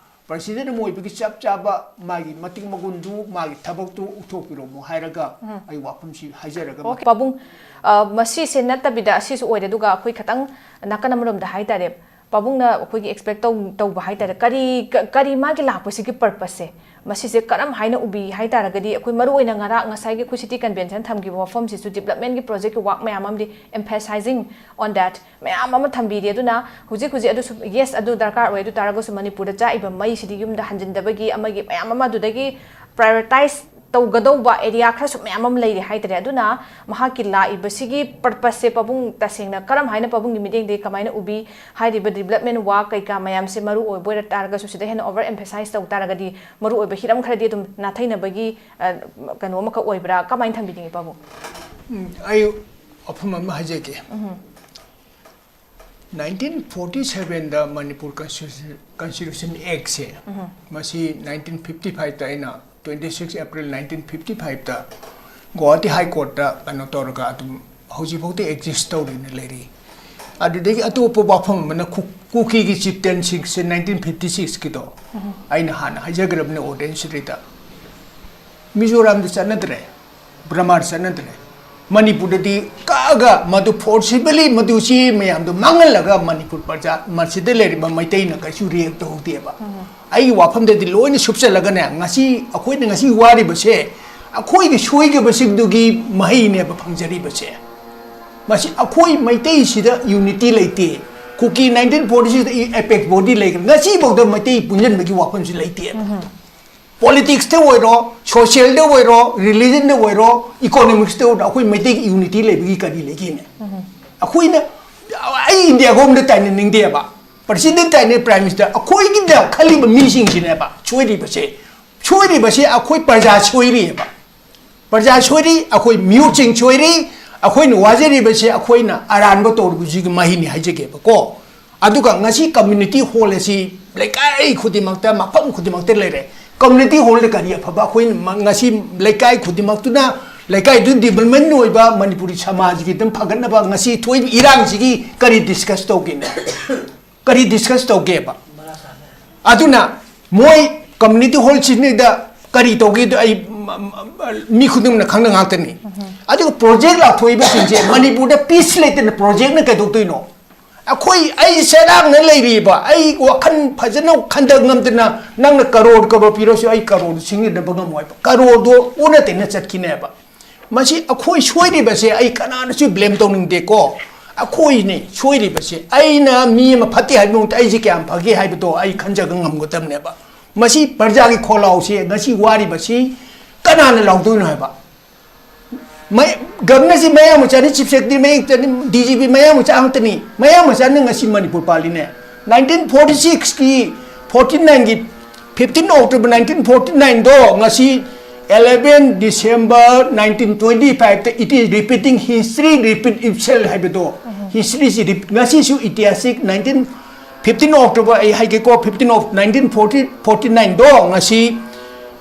President ꯑꯃ ꯑꯣꯏꯕꯒꯤ ꯆꯞ ꯆꯥꯕ ꯃꯥꯒꯤ ꯃꯇꯤꯛ ꯃꯒꯨꯟꯗꯨ, ꯃꯥꯒꯤ ꯊꯕꯛꯇꯨ ꯎꯠꯊꯣꯛꯄꯤꯔꯝꯃꯣ ꯍꯥꯏꯔꯒ ꯑꯩ ꯋꯥꯐꯝꯁꯤ ꯍꯥꯏꯖꯔꯒ Okay, ꯄꯥꯕꯨꯡ, ꯑ, ꯃꯁꯤꯁꯦ ꯅꯠꯇꯕꯤꯗ ꯑꯁꯤꯁꯨ ꯑꯣꯏꯔꯦ, ꯑꯗꯨꯒ ꯑꯩꯈꯣꯏ ꯈꯤꯇꯪ ꯅꯥꯀꯟ ꯑꯃꯔꯣꯝꯗ ꯍꯥꯏꯇꯥꯔꯦ, ꯄꯥꯕꯨꯡꯅ ꯑꯩꯈꯣꯏꯒꯤ ꯑꯦꯛꯁꯄꯦꯛ ꯇꯧ ꯇꯧꯕ ꯍꯥꯏꯇꯥꯔꯦ, ꯀꯔꯤ ꯀ- ꯀꯔꯤ ꯃꯥꯒꯤ ꯂꯥꯛꯄꯁꯤꯒꯤ ꯄꯔꯄꯁꯁꯦ, ꯃꯁꯤꯁꯦ ꯀꯔꯝ ꯍꯥꯏꯅ ꯎꯕꯤ ꯍꯥꯏ ꯇꯥꯔꯒꯗꯤ, ꯑꯩꯈꯣꯏ ꯃꯔꯨ ꯑꯣꯏꯅ ꯉꯔꯥꯡ ꯉꯁꯥꯏꯒꯤ ꯑꯩꯈꯣꯏ ꯁꯤꯇꯤ ꯀꯟꯚꯦꯟꯁꯟ ꯊꯝꯈꯤꯕ ꯋꯥꯐꯝꯁꯤꯁꯨ ꯗꯤꯕꯂꯞꯃꯦꯟꯒꯤ ꯄ꯭ꯔꯣꯖꯦꯛꯀꯤ ꯋꯥꯛ ꯃꯌꯥꯝ ꯑꯃꯗꯤ emphasizing on that ꯃꯌꯥꯝ ꯑꯃ ꯊꯝꯕꯤꯔꯤ꯫ ꯑꯗꯨꯅ ꯍꯧꯖꯤꯛ ꯍꯧꯖꯤꯛ ꯑꯗꯨꯁꯨ, ꯌꯦꯁ, ꯑꯗꯨ ꯗꯔꯀꯥꯔ ꯑꯣꯏ, ꯑꯗꯨ ꯇꯥꯔꯒꯁꯨ ꯃꯅꯤꯄꯨꯔꯗ ꯆꯥꯛꯏꯕ ꯃꯩꯁꯤꯗꯤ ꯌꯨꯝꯗ ꯍꯟꯖꯤꯟꯗꯕꯒꯤ ꯑꯃꯒꯤ ꯃꯌꯥꯝ ꯑꯃ, ꯑꯗꯨꯗꯒꯤ ꯄ꯭ꯔꯥꯏꯌꯣꯔꯤꯇꯥꯏꯁ ꯇꯧꯒꯗꯧꯕ ꯑꯦꯔꯤꯌꯥ ꯈꯔꯁꯨ ꯃꯌꯥꯝ ꯑꯃ ꯂꯩꯔꯤ ꯍꯥꯏꯇꯥꯔꯦ꯫ ꯑꯗꯨꯅ ꯃꯍꯥꯛꯀꯤ ꯂꯥꯛꯏꯕꯁꯤꯒꯤ ꯄꯔꯄꯁꯁꯦ ꯄꯥꯕꯨꯡ ꯇꯁꯦꯡꯅ ꯀꯔꯝ ꯍꯥꯏꯅ, ꯄꯥꯕꯨꯡꯒꯤ ꯃꯤꯠꯌꯦꯡꯗꯒꯤ ꯀꯃꯥꯏꯅ ꯎꯕꯤ? ꯍꯥꯏꯔꯤꯕ ꯗꯤꯕꯂꯞꯃꯦꯟ ꯋꯥꯛ ꯀꯩꯀꯥ ꯃꯌꯥꯝꯁꯦ ꯃꯔꯨ ꯑꯣꯏꯕ ꯑꯣꯏꯔ ꯇꯥꯔꯒꯁꯨ, ꯁꯤꯗ ꯍꯦꯟꯅ ꯑꯣꯚꯔ ꯑꯦꯝꯐꯦꯁꯥꯏꯁ ꯇꯧ ꯇꯥꯔꯒꯗꯤ ꯃꯔꯨ ꯑꯣꯏꯕ ꯍꯤꯔꯝ ꯈꯔꯗꯤ ꯑꯗꯨꯝ ꯅꯥꯊꯩꯅꯕꯒꯤ, ꯑ, ꯀꯩꯅꯣ ꯑꯃꯈꯛ ꯑꯣꯏꯕ꯭ꯔꯥ? ꯀꯃꯥꯏꯅ ꯊꯝꯕꯤꯅꯤꯡꯉꯤ, ꯄꯥꯕꯨꯡ? ꯎꯝ, ꯑꯩ ꯋꯥꯐꯝ ꯑꯃ ꯍꯥꯏꯖꯒꯦ꯫ ꯅꯥꯏꯟꯇꯤꯟ ꯐꯣꯔꯇꯤ ꯁꯚꯦꯟꯗ ꯃꯅꯤꯄꯨꯔ ꯀꯟꯁꯇꯤꯇ꯭ꯌꯨꯁꯟ ꯑꯦꯛꯁꯦ, ꯃꯁꯤ ꯅꯥꯏꯟꯇꯤꯟ ꯐꯤꯐꯇꯤ ꯐꯥꯏꯚꯇ, ꯑꯩꯅ twenty six April nineteen fifty ꯐꯥꯏꯚꯇ ꯒꯨꯋꯥꯍꯥꯇꯤ ꯍꯥꯏ ꯀꯣꯔꯠꯇ ꯀꯩꯅꯣ ꯇꯧꯔꯒ ꯑꯗꯨꯝ ꯍꯧꯖꯤꯛꯐꯥꯎꯗ ꯑꯦꯛꯖꯤꯁ ꯇꯧꯔꯤꯅ ꯂꯩꯔꯤ꯫ ꯑꯗꯨꯗꯒꯤ ꯑꯇꯣꯞꯄ ꯋꯥꯐꯝ ꯑꯃꯅ ꯀꯨ- ꯀꯨꯀꯤꯒꯤ ꯆꯤꯞꯇꯦꯟꯁꯤꯡꯁꯦ, ꯅꯥꯏꯟꯇꯤꯟ ꯐꯤꯐꯇꯤ ꯁꯤꯛꯁꯀꯤꯗꯣ ꯑꯩꯅ ꯍꯥꯟꯅ ꯍꯥꯏꯖꯈ꯭ꯔꯕꯅꯤ ꯑꯣꯗꯦꯟꯁꯔꯤꯗ꯫ ꯃꯤꯖꯣꯔꯥꯝꯗ ꯆꯠꯅꯗ꯭ꯔꯦ, ꯕ꯭ꯔꯍꯃꯥꯗ ꯆꯠꯅꯗ꯭ꯔꯦ꯫ ꯃꯅꯤꯄꯨꯔꯗꯗꯤ ꯀꯛꯑꯒ ꯃꯗꯨ ꯐꯣꯔꯁꯤꯕꯂꯤ ꯃꯗꯨ ꯆꯦ ꯃꯌꯥꯝꯗꯣ ꯃꯥꯡꯍꯜꯂꯒ ꯃꯅꯤꯄꯨꯔ ꯄ꯭ꯔꯖꯥ ꯃꯁꯤꯗ ꯂꯩꯔꯤꯕ ꯃꯩꯇꯩꯅ ꯀꯩꯁꯨ ꯔꯤꯌꯦꯛ ꯇꯧꯍꯧꯗꯦꯕ꯫ ꯑꯩꯒꯤ ꯋꯥꯐꯝꯗꯗꯤ ꯂꯣꯏꯅ ꯁꯨꯞꯆꯜꯂꯒꯅꯦ, ꯉꯁꯤ ꯑꯩꯈꯣꯏꯅ ꯉꯁꯤ ꯋꯥꯔꯤꯕꯁꯦ ꯑꯩꯈꯣꯏꯒꯤ ꯁꯣꯏꯈꯤꯕꯁꯤꯡꯗꯨꯒꯤ ꯃꯍꯩꯅꯦꯕ ꯐꯪꯖꯔꯤꯕꯁꯦ꯫ ꯃꯁꯤ ꯑꯩꯈꯣꯏ ꯃꯩꯇꯩꯁꯤꯗ ꯌꯨꯅꯤꯇꯤ ꯂꯩꯇꯦ꯫ ꯀꯨꯀꯤ ꯅꯥꯏꯟꯇꯤꯟ ꯐꯣꯔꯇꯤ ꯁꯤꯛꯁꯇ ꯑꯦꯄꯦꯛꯁ ꯕꯣꯗꯤ ꯂꯩꯈ꯭ꯔꯦ, ꯉꯁꯤꯐꯥꯎꯗ ꯃꯩꯇꯩ ꯄꯨꯟꯁꯤꯟꯕꯒꯤ ꯋꯥꯐꯝꯁꯤ ꯂꯩꯇꯦꯕ꯫ ꯄꯣꯂꯤꯇꯤꯛꯁꯇ ꯑꯣꯏꯔꯣ, ꯁꯣꯁꯤꯌꯦꯜꯗ ꯑꯣꯏꯔꯣ, ꯔꯤꯂꯤꯖꯟꯗ ꯑꯣꯏꯔꯣ, ꯏꯀꯣꯅꯣꯃꯤꯛꯁꯇ ꯑꯣꯏꯔꯣ, ꯑꯩꯈꯣꯏ ꯃꯩꯇꯩꯒꯤ ꯌꯨꯅꯤꯇꯤ ꯂꯩꯕꯒꯤ ꯀꯔꯤ ꯂꯩꯒꯦꯅꯦ? ꯑꯩꯈꯣꯏꯅ, ꯑꯩ ꯏꯟꯗꯤꯌꯥ ꯒꯣꯔꯃꯦꯟꯗ ꯇꯥꯏꯅꯅꯤꯡꯗꯦꯕ, ꯄ꯭ꯔꯁꯤꯗꯦꯟ ꯇꯥꯏꯅꯩ, ꯄ꯭ꯔꯥꯏꯝ ꯃꯤꯅꯤꯁꯇꯔ, ꯑꯩꯈꯣꯏꯒꯤꯗ ꯈꯜꯂꯤꯕ ꯃꯤꯁꯤꯡꯁꯤꯅꯦꯕ ꯁꯣꯏꯔꯤꯕꯁꯦ꯫ ꯁꯣꯏꯔꯤꯕꯁꯤ ꯑꯩꯈꯣꯏ ꯄ꯭ꯔꯖꯥ ꯁꯣꯏꯔꯤꯑꯕ꯫ ꯄ꯭ꯔꯖꯥ ꯁꯣꯏꯔꯤ, ꯑꯩꯈꯣꯏ ꯃꯤꯍꯨꯠꯁꯤꯡ ꯁꯣꯏꯔꯤ, ꯑꯩꯈꯣꯏꯅ ꯋꯥꯖꯔꯤꯕꯁꯦ ꯑꯩꯈꯣꯏꯅ ꯑꯔꯥꯟꯕ ꯇꯧꯔꯨꯕꯁꯤꯒꯤ ꯃꯍꯩꯅꯤ ꯍꯥꯏꯖꯒꯦꯕꯀꯣ꯫ ꯑꯗꯨꯒ ꯉꯁꯤ ꯀꯝꯃ꯭ꯌꯨꯅꯤꯇꯤ ꯍꯣꯜ ꯑꯁꯤ ꯂꯩꯀꯥꯏ ꯈꯨꯗꯤꯡꯃꯛꯇ, ꯃꯐꯝ ꯈꯨꯗꯤꯡꯃꯛꯇ ꯂꯩꯔꯦ꯫ ꯀꯝꯃ꯭ꯌꯨꯅꯤꯇꯤ ꯍꯣꯜꯗ ꯀꯔꯤ ꯑꯐꯕ? ꯑꯩꯈꯣꯏꯅ ꯃ- ꯉꯁꯤ ꯂꯩꯀꯥꯏ ꯈꯨꯗꯤꯡꯃꯛꯇꯨꯅ, ꯂꯩꯀꯥꯏꯗꯨ ꯗꯤꯕꯂꯞꯃꯦꯟ ꯑꯣꯏꯕ ꯃꯅꯤꯄꯨꯔꯤ ꯁꯃꯥꯖꯒꯤ ꯑꯗꯨꯝ ꯐꯒꯠꯅꯕ ꯉꯁꯤ ꯊꯣꯛꯏꯕ ꯏꯔꯥꯡꯁꯤꯒꯤ ꯀꯔꯤ ꯗꯤꯁꯀꯁ ꯇꯧꯒꯦꯅꯦ? ꯀꯔꯤ ꯗꯤꯁꯀꯁ ꯇꯧꯒꯦꯕ? ꯑꯗꯨꯅ ꯃꯣꯏ ꯀꯝꯃ꯭ꯌꯨꯅꯤꯇꯤ ꯍꯣꯜ ꯁꯤꯖꯤꯟꯅꯩꯗ ꯀꯔꯤ ꯇꯧꯒꯦꯗꯣ ꯑꯩ ꯃ- ꯃ- ꯃꯤ ꯈꯨꯗꯤꯡꯃꯛꯅ ꯈꯪꯅ ꯉꯥꯛꯇꯅꯤ꯫ ꯑꯗꯨꯒ ꯄ꯭ꯔꯣꯖꯦꯛ ꯂꯥꯎꯊꯣꯛꯏꯕꯁꯤꯡꯁꯦ ꯃꯅꯤꯄꯨꯔꯗ ꯄꯤꯁ ꯂꯩꯇꯅ ꯄ꯭ꯔꯣꯖꯦꯛꯅ ꯀꯩꯗꯧꯗꯣꯏꯅꯣ? ꯑꯩꯈꯣꯏ, ꯑꯩ ꯁꯦꯔꯥꯡꯅ ꯂꯩꯔꯤꯕ, ꯑꯩ ꯋꯥꯈꯜ ꯐꯖꯅ ꯈꯟꯊ ꯉꯝꯗꯅ, ꯅꯪꯅ ꯀꯔꯣꯔ ꯀꯔꯣꯔ ꯄꯤꯔꯁꯨ ꯑꯩ ꯀꯔꯣꯔꯗꯨ ꯁꯤꯡꯅꯕ ꯉꯝꯃꯣꯏꯕ꯫ ꯀꯔꯣꯔꯗꯣ ꯑꯣꯟꯅ ꯇꯩꯅ ꯆꯠꯈꯤꯅꯦꯕ꯫ ꯃꯁꯤ ꯑꯩꯈꯣꯏ ꯁꯣꯏꯔꯤꯕꯁꯦ ꯑꯩ ꯀꯅꯥꯅꯁꯨ ꯕ꯭ꯂꯦꯝ ꯇꯧꯅꯤꯡꯗꯦꯀꯣ꯫ ꯑꯩꯈꯣꯏꯅꯦ ꯁꯣꯏꯔꯤꯕꯁꯦ꯫ ꯑꯩꯅ ꯃꯤ ꯑꯃ ꯐꯠꯇꯦ ꯍꯥꯏꯕ ꯃꯍꯨꯠꯇ ꯑꯩꯁꯦ ꯀꯌꯥꯝ ꯐꯒꯦ ꯍꯥꯏꯕꯗꯣ ꯑꯩ ꯈꯟꯖꯕ ꯉꯝꯒꯗꯕꯅꯦꯕ꯫ ꯃꯁꯤ ꯄ꯭ꯔꯖꯥꯒꯤ ꯈꯣꯜꯂꯥꯎꯁꯦ ꯉꯁꯤ ꯋꯥꯔꯤꯕꯁꯤ ꯀꯅꯥꯅ ꯂꯥꯎꯗꯣꯏꯅꯣ ꯍꯥꯏꯕ? ꯃꯩ-, ꯒꯕꯅꯔꯁꯤ ꯃꯌꯥꯡ ꯃꯆꯥꯅꯤ, ꯆꯤꯐ ꯁꯦꯀ꯭ꯔꯦꯇꯔꯤ ꯃꯌꯥꯡ ꯃꯆꯥꯅꯤ, ꯗꯤ ꯖꯤ ꯄꯤ ꯃꯌꯥꯡ ꯃꯆꯥ ꯉꯥꯛꯇꯅꯤ꯫ ꯃꯌꯥꯡ ꯃꯆꯥꯅ ꯉꯁꯤ ꯃꯅꯤꯄꯨꯔ ꯄꯥꯜꯂꯤꯅꯦ꯫ ꯅꯥꯏꯟꯇꯤꯟ ꯐꯣꯔꯇꯤ ꯁꯤꯛꯁꯀꯤ, ꯐꯣꯔꯇꯤ ꯅꯥꯏꯟꯒꯤ, ꯐꯤꯐꯇꯤꯟ ꯑꯣꯛꯇꯣꯕꯔ ꯅꯥꯏꯟꯇꯤꯟ ꯐꯣꯔꯇꯤ ꯅꯥꯏꯟꯗꯣ ꯉꯁꯤ eleven December nineteen twenty fiveꯇ it is repeating history repeat itself ꯍꯥꯏꯕꯗꯣ, ꯍꯤꯁꯇ꯭ꯔꯤꯁꯤ ꯔꯤꯞ-, ꯉꯁꯤꯁꯨ ꯏꯇꯤꯍꯥꯁꯤꯛ nineteen, fifteen October ꯑꯩ ꯍꯥꯏꯒꯦꯀꯣ, fifteen of nineteen forty, forty nineꯗꯣ ꯉꯁꯤ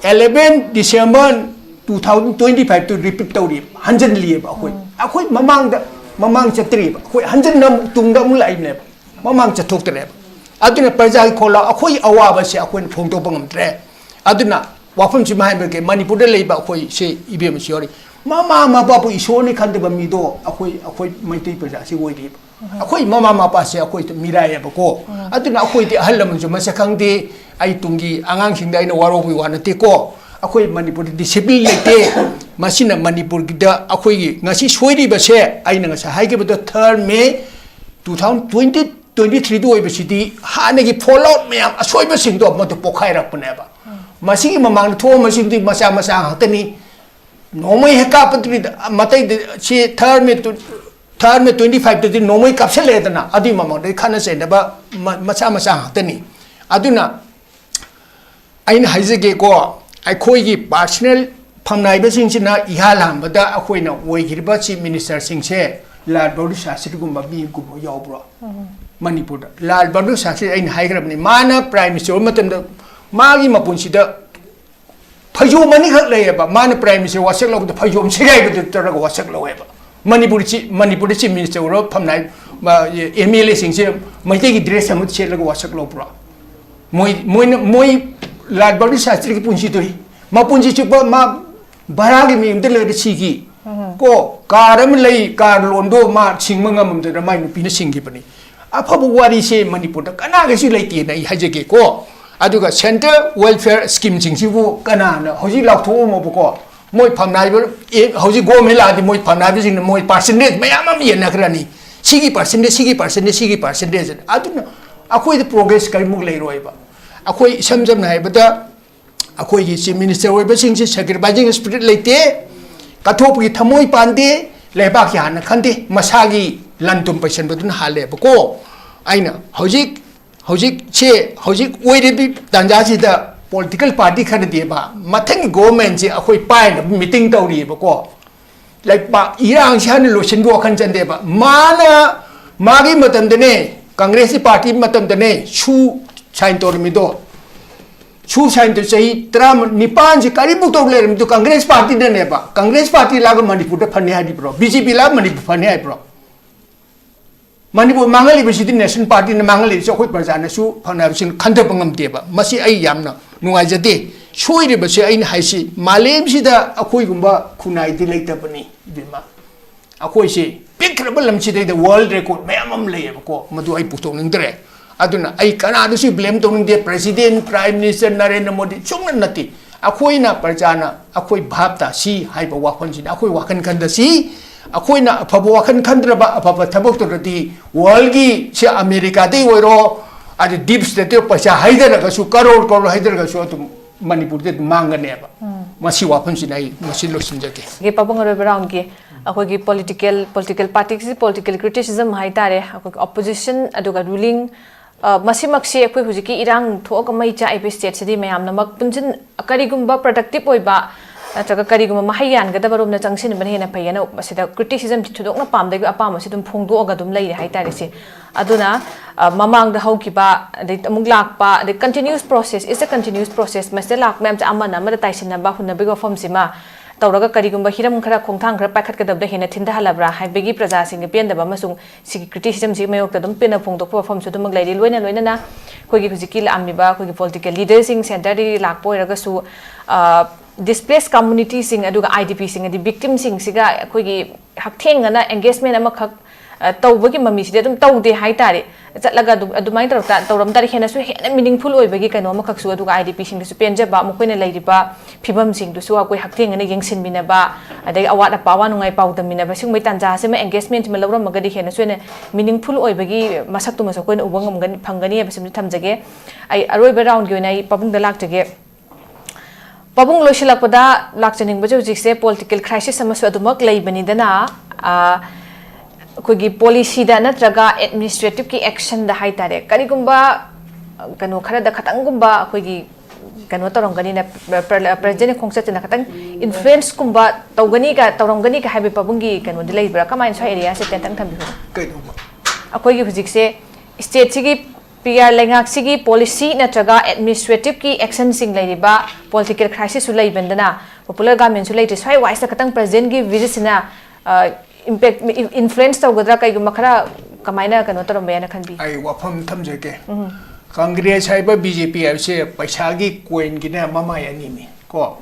eleven December two thousand twenty fiveꯇ ꯔꯤꯄꯤꯠ ꯇꯧꯔꯤꯕ, ꯍꯟꯖꯤꯜꯂꯤꯑꯕ ꯑꯩꯈꯣꯏ꯫ ꯑꯩꯈꯣꯏ ꯃꯃꯥꯡꯗ, ꯃꯃꯥꯡ ꯆꯠꯇ꯭ꯔꯤꯕ, ꯑꯩꯈꯣꯏ ꯍꯟꯖꯤꯟꯅ ꯑꯃꯨꯛ ꯇꯨꯡꯗ ꯑꯃꯨꯛ ꯂꯥꯛꯏꯕꯅꯦꯕ, ꯃꯃꯥꯡ ꯆꯠꯊꯣꯛꯇ꯭ꯔꯦꯕ꯫ ꯑꯗꯨꯅ ꯄ꯭ꯔꯖꯥꯒꯤ ꯈꯣꯜꯂꯥꯎ, ꯑꯩꯈꯣꯏ ꯑꯋꯥꯕꯁꯦ ꯑꯩꯈꯣꯏꯅ ꯐꯣꯡꯗꯣꯛꯄ ꯉꯝꯗ꯭ꯔꯦ꯫ ꯑꯗꯨꯅ ꯋꯥꯐꯝꯁꯤ ꯍꯥꯏꯕꯒꯤ ꯃꯅꯤꯄꯨꯔꯗ ꯂꯩꯕ ꯑꯩꯈꯣꯏꯁꯦ ꯏꯕꯦꯝꯃꯁꯨ ꯌꯥꯎꯔꯤ, ꯃꯃꯥ ꯃꯄꯥꯕꯨ ꯏꯁꯣꯔꯅꯤ ꯈꯟꯗꯕ ꯃꯤꯗꯣ ꯑꯩꯈꯣꯏ, ꯑꯩꯈꯣꯏ ꯃꯩꯇꯩ ꯄ꯭ꯔꯖꯥꯁꯤ ꯑꯣꯏꯔꯤꯕ꯫ ꯑꯩꯈꯣꯏ ꯃꯃꯥ ꯃꯄꯥꯁꯦ ꯑꯩꯈꯣꯏ ꯃꯤꯔꯥꯏꯌꯦꯕꯀꯣ꯫ ꯑꯗꯨꯅ ꯑꯩꯈꯣꯏꯗꯤ ꯑꯍꯜ ꯂꯃꯟꯁꯨ ꯃꯁꯛ ꯈꯪꯗꯦ, ꯑꯩ ꯇꯨꯡꯒꯤ ꯑꯉꯥꯡꯁꯤꯡꯗ ꯑꯩꯅ ꯋꯥꯔꯧꯕꯒꯤ ꯋꯥ ꯅꯠꯇꯦꯀꯣ꯫ ꯑꯩꯈꯣꯏ ꯃꯅꯤꯄꯨꯔꯗ ꯗꯤꯁꯤꯄ꯭ꯂꯤꯟ ꯂꯩꯇꯦ꯫ ꯃꯁꯤꯅ ꯃꯅꯤꯄꯨꯔꯒꯤꯗ ꯑꯩꯈꯣꯏꯒꯤ ꯉꯁꯤ ꯁꯣꯏꯔꯤꯕꯁꯦ, ꯑꯩꯅ ꯉꯁꯥꯏ ꯍꯥꯏꯈꯤꯕꯗꯣ, third May two thousand twenty twenty threeꯗ ꯑꯣꯏꯕꯁꯤꯗꯤ ꯍꯥꯟꯅꯒꯤ ꯐꯣꯜ ꯑꯥꯎꯠ ꯃꯌꯥꯝ, ꯑꯁꯣꯏꯕꯁꯤꯡꯗꯣ ꯃꯗꯨ ꯄꯣꯛꯈꯥꯏꯔꯛꯄꯅꯦꯕ꯫ ꯃꯁꯤꯒꯤ ꯃꯃꯥꯡꯗ ꯊꯣꯛꯑꯝꯕꯁꯤꯡꯗꯤ ꯃꯆꯥ ꯃꯆꯥ ꯉꯥꯛꯇꯅꯤ꯫ ꯅꯣꯡꯃꯩ ꯍꯦꯛ ꯀꯥꯞꯄꯗꯨꯅꯤꯗ, ꯃꯇꯩꯗ ꯁꯤ third May two-, third May twenty fiveꯇꯗꯤ ꯅꯣꯡꯃꯩ ꯀꯥꯞꯁꯤꯜꯂꯛꯑꯦꯗꯅ, ꯑꯗꯨꯒꯤ ꯃꯃꯥꯡꯗꯗꯤ ꯈꯠꯅ ꯆꯩꯅꯕ ꯃ-, ꯃꯆꯥ ꯃꯆꯥ ꯉꯥꯛꯇꯅꯤ꯫ ꯑꯗꯨꯅ ꯑꯩꯅ ꯍꯥꯏꯖꯒꯦꯀꯣ, ꯑꯩꯈꯣꯏꯒꯤ ꯄꯥꯔꯁꯅꯦꯜ ꯐꯝꯅꯥꯏꯕꯁꯤꯡꯁꯤꯅ ꯏꯍꯥꯟ ꯍꯥꯟꯕꯗ ꯑꯩꯈꯣꯏꯅ ꯑꯣꯏꯈꯤꯕ ꯆꯤꯐ ꯃꯤꯅꯤꯁꯇꯔꯁꯤꯡꯁꯦ ꯂꯥꯜ ꯕꯍꯥꯗꯨꯔ ꯁꯥꯁꯇ꯭ꯔꯤꯒꯨꯝꯕ ꯃꯤꯒꯨꯝꯕ ꯌꯥꯎꯕ꯭ꯔꯣ? ꯃꯅꯤꯄꯨꯔꯗ ꯂꯥꯜ ꯕꯍꯥꯗꯨꯔ ꯁꯥꯁꯇ꯭ꯔꯤ, ꯑꯩꯅ ꯍꯥꯏꯈ꯭ꯔꯕꯅꯤ, ꯃꯥꯅ ꯄ꯭ꯔꯥꯏꯝ ꯃꯤꯅꯤꯁꯇꯔ ꯑꯣꯏꯕ ꯃꯇꯝꯗ ꯃꯥꯒꯤ ꯃꯄꯨꯟꯁꯤꯗ ꯐꯩꯖꯣꯝ ꯑꯅꯤꯈꯛ ꯂꯩꯌꯦꯕ꯫ ꯃꯥꯅ ꯄ꯭ꯔꯥꯏꯝ ꯃꯤꯅꯤꯁꯇꯔ ꯋꯥꯁꯛ ꯂꯧꯕꯗ ꯐꯩꯖꯣꯝ ꯁꯦꯒꯥꯏꯕꯗꯨ ꯇꯧꯔꯒ ꯋꯥꯁꯛ ꯂꯧꯋꯦꯕ꯫ ꯃꯅꯤꯄꯨꯔ ꯆꯤ-, ꯃꯅꯤꯄꯨꯔꯗ ꯆꯤꯐ ꯃꯤꯅꯤꯁꯇꯔ ꯑꯣꯏꯔꯣ ꯐꯝꯅꯥꯏ, ꯑꯦꯝ ꯑꯦꯜ ꯑꯦꯁꯤꯡꯁꯦ ꯃꯩꯇꯩꯒꯤ ꯗ꯭ꯔꯦꯁ ꯑꯃ ꯁꯦꯠꯂꯒ ꯋꯥꯁꯛ ꯂꯧꯕ꯭ꯔꯣ? ꯃꯣꯏ, ꯃꯣꯏꯅ, ꯃꯣꯏ ꯂꯥꯜ ꯕꯍꯥꯗꯨꯔ ꯁꯥꯁꯇ꯭ꯔꯤꯒꯤ ꯄꯨꯟꯁꯤꯗꯨ, ꯃꯄꯨꯟꯁꯤ ꯆꯨꯞꯄ ꯃꯥ ꯚꯔꯥꯒꯤ ꯃꯌꯨꯝꯗ ꯂꯩꯔ ꯁꯤꯈꯤ꯫ ꯀꯣ, ꯀꯥꯔ ꯑꯃ ꯂꯩ, ꯀꯥꯔ ꯂꯣꯟꯗꯣ ꯃꯥ ꯁꯤꯡꯕ ꯉꯝꯃꯝꯗꯅ ꯃꯥꯏ ꯅꯨꯄꯤꯅ ꯁꯤꯡꯈꯤꯕꯅꯤ꯫ ꯑꯐꯕ ꯋꯥꯔꯤꯁꯦ ꯃꯅꯤꯄꯨꯔꯗ ꯀꯅꯥꯒꯤꯁꯨ ꯂꯩꯇꯦꯅ ꯑꯩ ꯍꯥꯏꯖꯒꯦꯀꯣ꯫ ꯑꯗꯨꯒ central welfare schemeꯁꯤꯡꯁꯤꯕꯨ ꯀꯅꯥꯅ ꯍꯧꯖꯤꯛ ꯂꯥꯎꯊꯣꯛꯑꯝꯃꯕꯀꯣ? ꯃꯣꯏ ꯐꯝꯅꯥꯏꯕ, ꯑꯦ, ꯍꯧꯖꯤꯛ government ꯂꯥꯛꯑꯗꯤ ꯃꯣꯏ ꯐꯝꯅꯥꯏꯕꯁꯤꯡꯅ ꯃꯣꯏ percentage ꯃꯌꯥꯝ ꯑꯃ ꯌꯦꯟꯅꯈ꯭ꯔꯅꯤ꯫ ꯁꯤꯒꯤ percentage, ꯁꯤꯒꯤ percentage, ꯁꯤꯒꯤ percentage꯫ ꯑꯗꯨꯅ ꯑꯩꯈꯣꯏꯗ progress ꯀꯔꯤꯃꯨꯛ ꯂꯩꯔꯣꯏꯕ꯫ ꯑꯩꯈꯣꯏ ꯏꯁꯝ ꯁꯝꯅ ꯍꯥꯏꯕꯗ, ꯑꯩꯈꯣꯏꯒꯤ chief minister ꯑꯣꯏꯕꯁꯤꯡꯁꯤ sacrificing spirit ꯂꯩꯇꯦ, ꯀꯠꯊꯣꯛꯄꯒꯤ ꯊꯃꯣꯏ ꯄꯥꯟꯗꯦ, ꯂꯩꯕꯥꯛꯀꯤ ꯍꯥꯟꯅ ꯈꯟꯗꯦ, ꯃꯁꯥꯒꯤ ꯂꯟ ꯊꯨꯝ ꯄꯩꯁꯟꯕꯗꯨꯅ ꯍꯥꯜꯂꯦꯕꯀꯣ꯫ ꯑꯩꯅ ꯍꯧꯖꯤꯛ, ꯍꯧꯖꯤꯛꯁꯦ, ꯍꯧꯖꯤꯛ ꯑꯣꯏꯔꯤꯕ ꯇꯥꯟꯖꯥꯁꯤꯗ political party ꯈꯔꯗꯤꯕ ꯃꯊꯪꯒꯤ governmentꯁꯦ ꯑꯩꯈꯣꯏ ꯄꯥꯏꯅꯕ meeting ꯇꯧꯔꯤꯑꯕꯀꯣ꯫ ꯂꯩꯕꯥꯛ ꯏꯔꯥꯡꯁꯤ ꯍꯥꯟꯅ ꯂꯣꯏꯁꯤꯟꯕ ꯋꯥꯈꯜ ꯆꯟꯗꯦꯕ꯫ ꯃꯥꯅ, ꯃꯥꯒꯤ ꯃꯇꯝꯗꯅꯦ, ꯀꯪꯒ꯭ꯔꯦꯁꯀꯤ party ꯃꯇꯝꯗꯅꯦ ꯁꯨ sign ꯇꯧꯔꯝꯃꯤꯗꯣ, ꯁꯨ sign ꯇꯧ ꯆꯍꯤ ꯇꯔꯥꯅꯤꯄꯥꯟꯁꯤ ꯀꯔꯤꯕꯨ ꯇꯧ ꯂꯩꯔꯝꯃꯤꯗꯣ? ꯀꯪꯒ꯭ꯔꯦꯁ partyꯅꯅꯦꯕ꯫ ꯀꯪꯒ꯭ꯔꯦꯁ party ꯂꯥꯛꯑꯒ ꯃꯅꯤꯄꯨꯔꯗ ꯐꯅꯤ ꯍꯥꯏꯔꯤꯕ꯭ꯔꯣ? BJP ꯂꯥꯛꯑꯒ ꯃꯅꯤꯄꯨꯔ ꯐꯅꯤ ꯍꯥꯏꯕ꯭ꯔꯣ? ꯃꯅꯤꯄꯨꯔ ꯃꯥꯡꯍꯜꯂꯤꯕꯁꯤꯗꯤ national partyꯅ ꯃꯥꯡꯍꯜꯂꯤꯕꯁꯤ ꯑꯩꯈꯣꯏ ꯄ꯭ꯔꯖꯥꯅꯁꯨ ꯐꯅꯕꯁꯤꯡ ꯈꯟꯊꯕ ꯉꯝꯗꯦꯕ꯫ ꯃꯁꯤ ꯑꯩ ꯌꯥꯝꯅ ꯅꯨꯡꯉꯥꯏꯖꯗꯦ꯫ ꯁꯣꯏꯔꯤꯕꯁꯤ ꯑꯩꯅ ꯍꯥꯏꯁꯤ, ꯃꯥꯂꯦꯝꯁꯤꯗ ꯑꯩꯈꯣꯏꯒꯨꯝꯕ ꯈꯨꯟꯅꯥꯏꯗꯤ ꯂꯩꯇꯕꯅꯤ, ꯏꯕꯦꯝꯃ꯫ ꯑꯩꯈꯣꯏꯁꯦ ꯄꯤꯛꯈ꯭ꯔꯕ ꯂꯝꯁꯤꯗꯩꯗ world record ꯃꯌꯥꯝ ꯑꯃ ꯂꯩꯌꯦꯕꯀꯣ, ꯃꯗꯨ ꯑꯩ ꯄꯨꯊꯣꯛꯅꯤꯡꯗ꯭ꯔꯦ꯫ ꯑꯗꯨꯅ ꯑꯩ ꯀꯅꯥꯗꯁꯨ blame ꯇꯧꯅꯤꯡꯗꯦ꯫ President, Prime Minister Narendra Modi ꯁꯨꯡꯅ ꯅꯠꯇꯦ꯫ ꯑꯩꯈꯣꯏꯅ, ꯄ꯭ꯔꯖꯥꯅ ꯑꯩꯈꯣꯏ ꯚꯥꯞ ꯇꯥꯁꯤ ꯍꯥꯏꯕ ꯋꯥꯈꯜꯁꯤꯅ ꯑꯩꯈꯣꯏ ꯋꯥꯈꯜ ꯈꯟꯗꯁꯤ꯫ ꯑꯩꯈꯣꯏꯅ ꯑꯐꯕ ꯋꯥꯈꯜ ꯈꯟꯗ꯭ꯔꯕ, ꯑꯐꯕ ꯊꯕꯛ ꯇꯧꯔꯗꯤ worldꯒꯤ ꯁꯤ Americaꯗꯩ ꯑꯣꯏꯔꯣ, ꯑꯗꯩ deep stateꯇ ꯄꯩꯁꯥ ꯍꯩꯊꯔꯒꯁꯨ, ꯀꯔꯣꯔ ꯀꯔꯣꯔ ꯍꯩꯊꯔꯒꯁꯨ ꯑꯗꯨꯝ ꯃꯅꯤꯄꯨꯔꯗꯤ ꯑꯗꯨꯝ ꯃꯥꯡꯒꯅꯦꯕ꯫ ꯃꯁꯤ ꯋꯥꯐꯝꯁꯤꯅ ꯑꯩ ꯃꯁꯤ ꯂꯣꯏꯁꯤꯟꯖꯒꯦ꯫ ꯑꯩꯒꯤ ꯄꯥꯕꯨꯡ ꯑꯔꯣꯏꯕ roundꯀꯤ ꯑꯩꯈꯣꯏꯒꯤ political, political partyꯁꯤ political criticism ꯍꯥꯏꯇꯥꯔꯦ, ꯑꯩꯈꯣꯏꯒꯤ opposition ꯑꯗꯨꯒ ruling, ꯑ, ꯃꯁꯤꯃꯛꯁꯤ ꯑꯩꯈꯣꯏ ꯍꯧꯖꯤꯛꯀꯤ ꯏꯔꯥꯡ ꯊꯣꯛꯑꯒ ꯃꯩ ꯆꯥꯛꯏꯕ stateꯁꯤꯗꯤ ꯃꯌꯥꯝꯅꯃꯛ ꯄꯨꯟꯁꯤꯟ-, ꯀꯔꯤꯒꯨꯝꯕ productive ꯑꯣꯏꯕ ꯅꯠꯇ꯭ꯔꯒ ꯀꯔꯤꯒꯨꯝꯕ ꯃꯍꯩ ꯌꯥꯟꯒꯗꯕ ꯔꯣꯝꯗ ꯆꯪꯁꯤꯟꯕꯅ ꯍꯦꯟꯅ ꯐꯩ ꯍꯥꯏꯅ ꯃꯁꯤꯗ criticismꯁꯤ ꯊꯣꯏꯗꯣꯛꯅ ꯄꯥꯝꯗꯕꯒꯤ ꯑꯄꯥꯝꯕꯁꯤ ꯑꯗꯨꯝ ꯐꯣꯡꯗꯣꯛꯑꯒ ꯑꯗꯨꯝ ꯂꯩꯔꯦ ꯍꯥꯏꯇꯥꯔꯦ ꯁꯤ꯫ ꯑꯗꯨꯅ, ꯑ, ꯃꯃꯥꯡꯗ ꯍꯧꯈꯤꯕ, ꯑꯗꯩ ꯑꯃꯨꯛ ꯂꯥꯛꯄ, ꯑꯗꯩ continuous process, it's a continuous process, ꯃꯁꯤꯗ ꯂꯥꯛꯄ ꯃꯌꯥꯝꯁꯦ ꯑꯃꯅ ꯑꯃꯗ ꯇꯥꯏꯁꯤꯟꯅꯕ ꯍꯨꯟꯅꯕꯒꯤ ꯋꯥꯐꯝꯁꯤꯃ ꯇꯧꯔꯒ ꯀꯔꯤꯒꯨꯝꯕ ꯍꯤꯔꯝ ꯈꯔ, ꯈꯣꯡꯊꯥꯡ ꯈꯔ ꯄꯥꯏꯈꯠꯀꯗꯕꯗ ꯍꯦꯟꯅ ꯊꯤꯟꯊꯍꯜꯂꯕ꯭ꯔꯥ ꯍꯥꯏꯕꯒꯤ ꯄ꯭ꯔꯖꯥꯁꯤꯡꯒꯤ ꯄꯦꯟꯗꯕ ꯑꯃꯁꯨꯡ ꯁꯤꯒꯤ criticismꯁꯤꯒꯤ ꯃꯥꯌꯣꯛꯇ ꯑꯗꯨꯝ ꯄꯦꯟꯅ ꯐꯣꯡꯗꯣꯛꯄ ꯋꯥꯐꯝꯁꯨ ꯑꯗꯨꯃꯛ ꯂꯩꯔꯤ꯫ ꯂꯣꯏꯅ ꯂꯣꯏꯅꯅ ꯑꯩꯈꯣꯏꯒꯤ ꯍꯧꯖꯤꯛꯀꯤ ꯂꯥꯛꯑꯝꯃꯤꯕ ꯑꯩꯈꯣꯏꯒꯤ political leaderꯁꯤꯡ, centreꯗꯒꯤ ꯂꯥꯛꯄ ꯑꯣꯏꯔꯒꯁꯨ, ꯑ, displaced communityꯁꯤꯡ ꯑꯗꯨꯒ IDPꯁꯤꯡ, ꯍꯥꯏꯗꯤ victimꯁꯤꯡꯁꯤꯒ ꯑꯩꯈꯣꯏꯒꯤ ꯍꯛꯊꯦꯡꯅꯅ engagement ꯑꯃꯈꯛ, ꯑ, ꯇꯧꯕꯒꯤ ꯃꯃꯤꯁꯤꯗꯤ ꯑꯗꯨꯝ ꯇꯧꯗꯦ ꯍꯥꯏꯇꯥꯔꯦ꯫ ꯆꯠꯂꯒ ꯑꯗꯨꯝ ꯑꯗꯨꯃꯥꯏꯅ ꯇꯧꯔ ꯇꯥ-, ꯇꯧꯔꯝ ꯇꯥꯔꯗꯤ ꯍꯦꯟꯅꯁꯨ ꯍꯦꯟꯅ meaningful ꯑꯣꯏꯕꯒꯤ ꯀꯩꯅꯣ ꯑꯃꯈꯛꯁꯨ, ꯑꯗꯨꯒ IDPꯁꯤꯡꯗꯁꯨ ꯄꯦꯟꯖꯕ, ꯃꯈꯣꯏꯅ ꯂꯩꯔꯤꯕ ꯐꯤꯕꯝꯁꯤꯡꯗꯨꯁꯨ ꯑꯩꯈꯣꯏ ꯍꯛꯊꯦꯡꯅꯅ ꯌꯦꯡꯁꯤꯟꯃꯤꯟꯅꯕ, ꯑꯗꯒꯤ ꯑꯋꯥꯠ ꯑꯄꯥ, ꯑꯋꯥ ꯅꯨꯡꯉꯥꯏ ꯄꯥꯎꯗꯝꯃꯤꯟꯅꯕ, ꯁꯤꯒꯨꯝꯕꯩ ꯇꯥꯟꯖꯥꯁꯤꯃ, engagement ꯑꯃ ꯂꯧꯔꯝꯃꯒꯗꯤ ꯍꯦꯟꯅꯁꯨ ꯍꯦꯟꯅ meaningful ꯑꯣꯏꯕꯒꯤ ꯃꯁꯛꯇꯨꯃꯁꯨ ꯑꯩꯈꯣꯏꯅ ꯎꯕ ꯉꯝꯒꯅꯤ, ꯐꯪꯒꯅꯤ ꯍꯥꯏꯕꯁꯤꯃꯗꯤ ꯊꯝꯖꯒꯦ꯫ ꯑꯩ ꯑꯔꯣꯏꯕ roundꯒꯤ ꯑꯣꯏꯅ ꯑꯩ ꯄꯥꯕꯨꯡꯗ ꯂꯥꯛꯆꯒꯦ꯫ ꯄꯥꯕꯨꯡ, ꯂꯣꯏꯁꯤꯜꯂꯛꯄꯗ ꯂꯥꯛꯆꯅꯤꯡꯕꯁꯦ, ꯍꯧꯖꯤꯛꯁꯦ political crisis ꯑꯃꯁꯨ ꯑꯗꯨꯃꯛ ꯂꯩꯕꯅꯤꯗꯅ, ꯑ, ꯑꯩꯈꯣꯏꯒꯤ policyꯗ ꯅꯠꯇ꯭ꯔꯒ administrativeꯀꯤ actionꯗ ꯍꯥꯏꯇꯥꯔꯦ, ꯀꯔꯤꯒꯨꯝꯕ, ꯑ, ꯀꯩꯅꯣ ꯈꯔꯗ ꯈꯇꯪꯒꯨꯝꯕ ꯑꯩꯈꯣꯏꯒꯤ ꯀꯩꯅꯣ ꯇꯧꯔꯝꯒꯅꯤꯅ, ꯄ꯭ꯔ-, ꯄ꯭ꯔ-, presidentꯀꯤ ꯈꯣꯡꯆꯠꯁꯤꯅ ꯈꯇꯪ influenceꯀꯨꯝꯕ ꯇꯧꯒꯅꯤꯒ, ꯇꯧꯔꯝꯒꯅꯤꯒ ꯍꯥꯏꯕ ꯄꯥꯕꯨꯡꯒꯤ ꯀꯩꯅꯣꯗꯤ ꯂꯩꯕ꯭ꯔꯥ? ꯀꯃꯥꯏꯅ ꯁ꯭ꯋꯥꯏ areaꯁꯦ ꯇꯦꯟꯇꯪ ꯊꯝꯕꯤꯌꯨ꯫ ꯀꯩꯅꯣꯕ? ꯑꯩꯈꯣꯏꯒꯤ ꯍꯧꯖꯤꯛꯁꯦ stateꯁꯤꯒꯤ PR ꯂꯩꯉꯥꯛꯁꯤꯒꯤ policy ꯅꯠꯇ꯭ꯔꯒ administrativeꯀꯤ actionꯁꯤꯡ ꯂꯩꯔꯤꯕ, political crisisꯁꯨ ꯂꯩꯕꯅꯤꯅ, popular governmentꯁꯨ ꯂꯩꯇ꯭ꯔꯤ꯫ ꯁ꯭ꯋꯥꯏ ꯋꯥꯏꯁꯤꯗ ꯈꯇꯪ presidentꯀꯤ visitꯁꯤꯅ, ꯑ, impact, influence ꯇꯧꯒꯗ꯭ꯔꯥ, ꯀꯩꯒꯨꯝꯕ ꯈꯔ ꯀꯃꯥꯏꯅ ꯀꯩꯅꯣ ꯇꯧꯔꯝꯕ ꯌꯥꯏꯅ ꯈꯟꯕꯤ? ꯑꯩ ꯋꯥꯐꯝ ꯊꯝꯖꯒꯦ꯫ ꯎꯝ꯫ Congress ꯍꯥꯏꯕ BJP ꯍꯥꯏꯕꯁꯦ ꯄꯩꯁꯥꯒꯤ coinꯒꯤꯅꯦ ꯃꯃꯥꯏ ꯑꯅꯤꯅꯤ ꯀꯣ꯫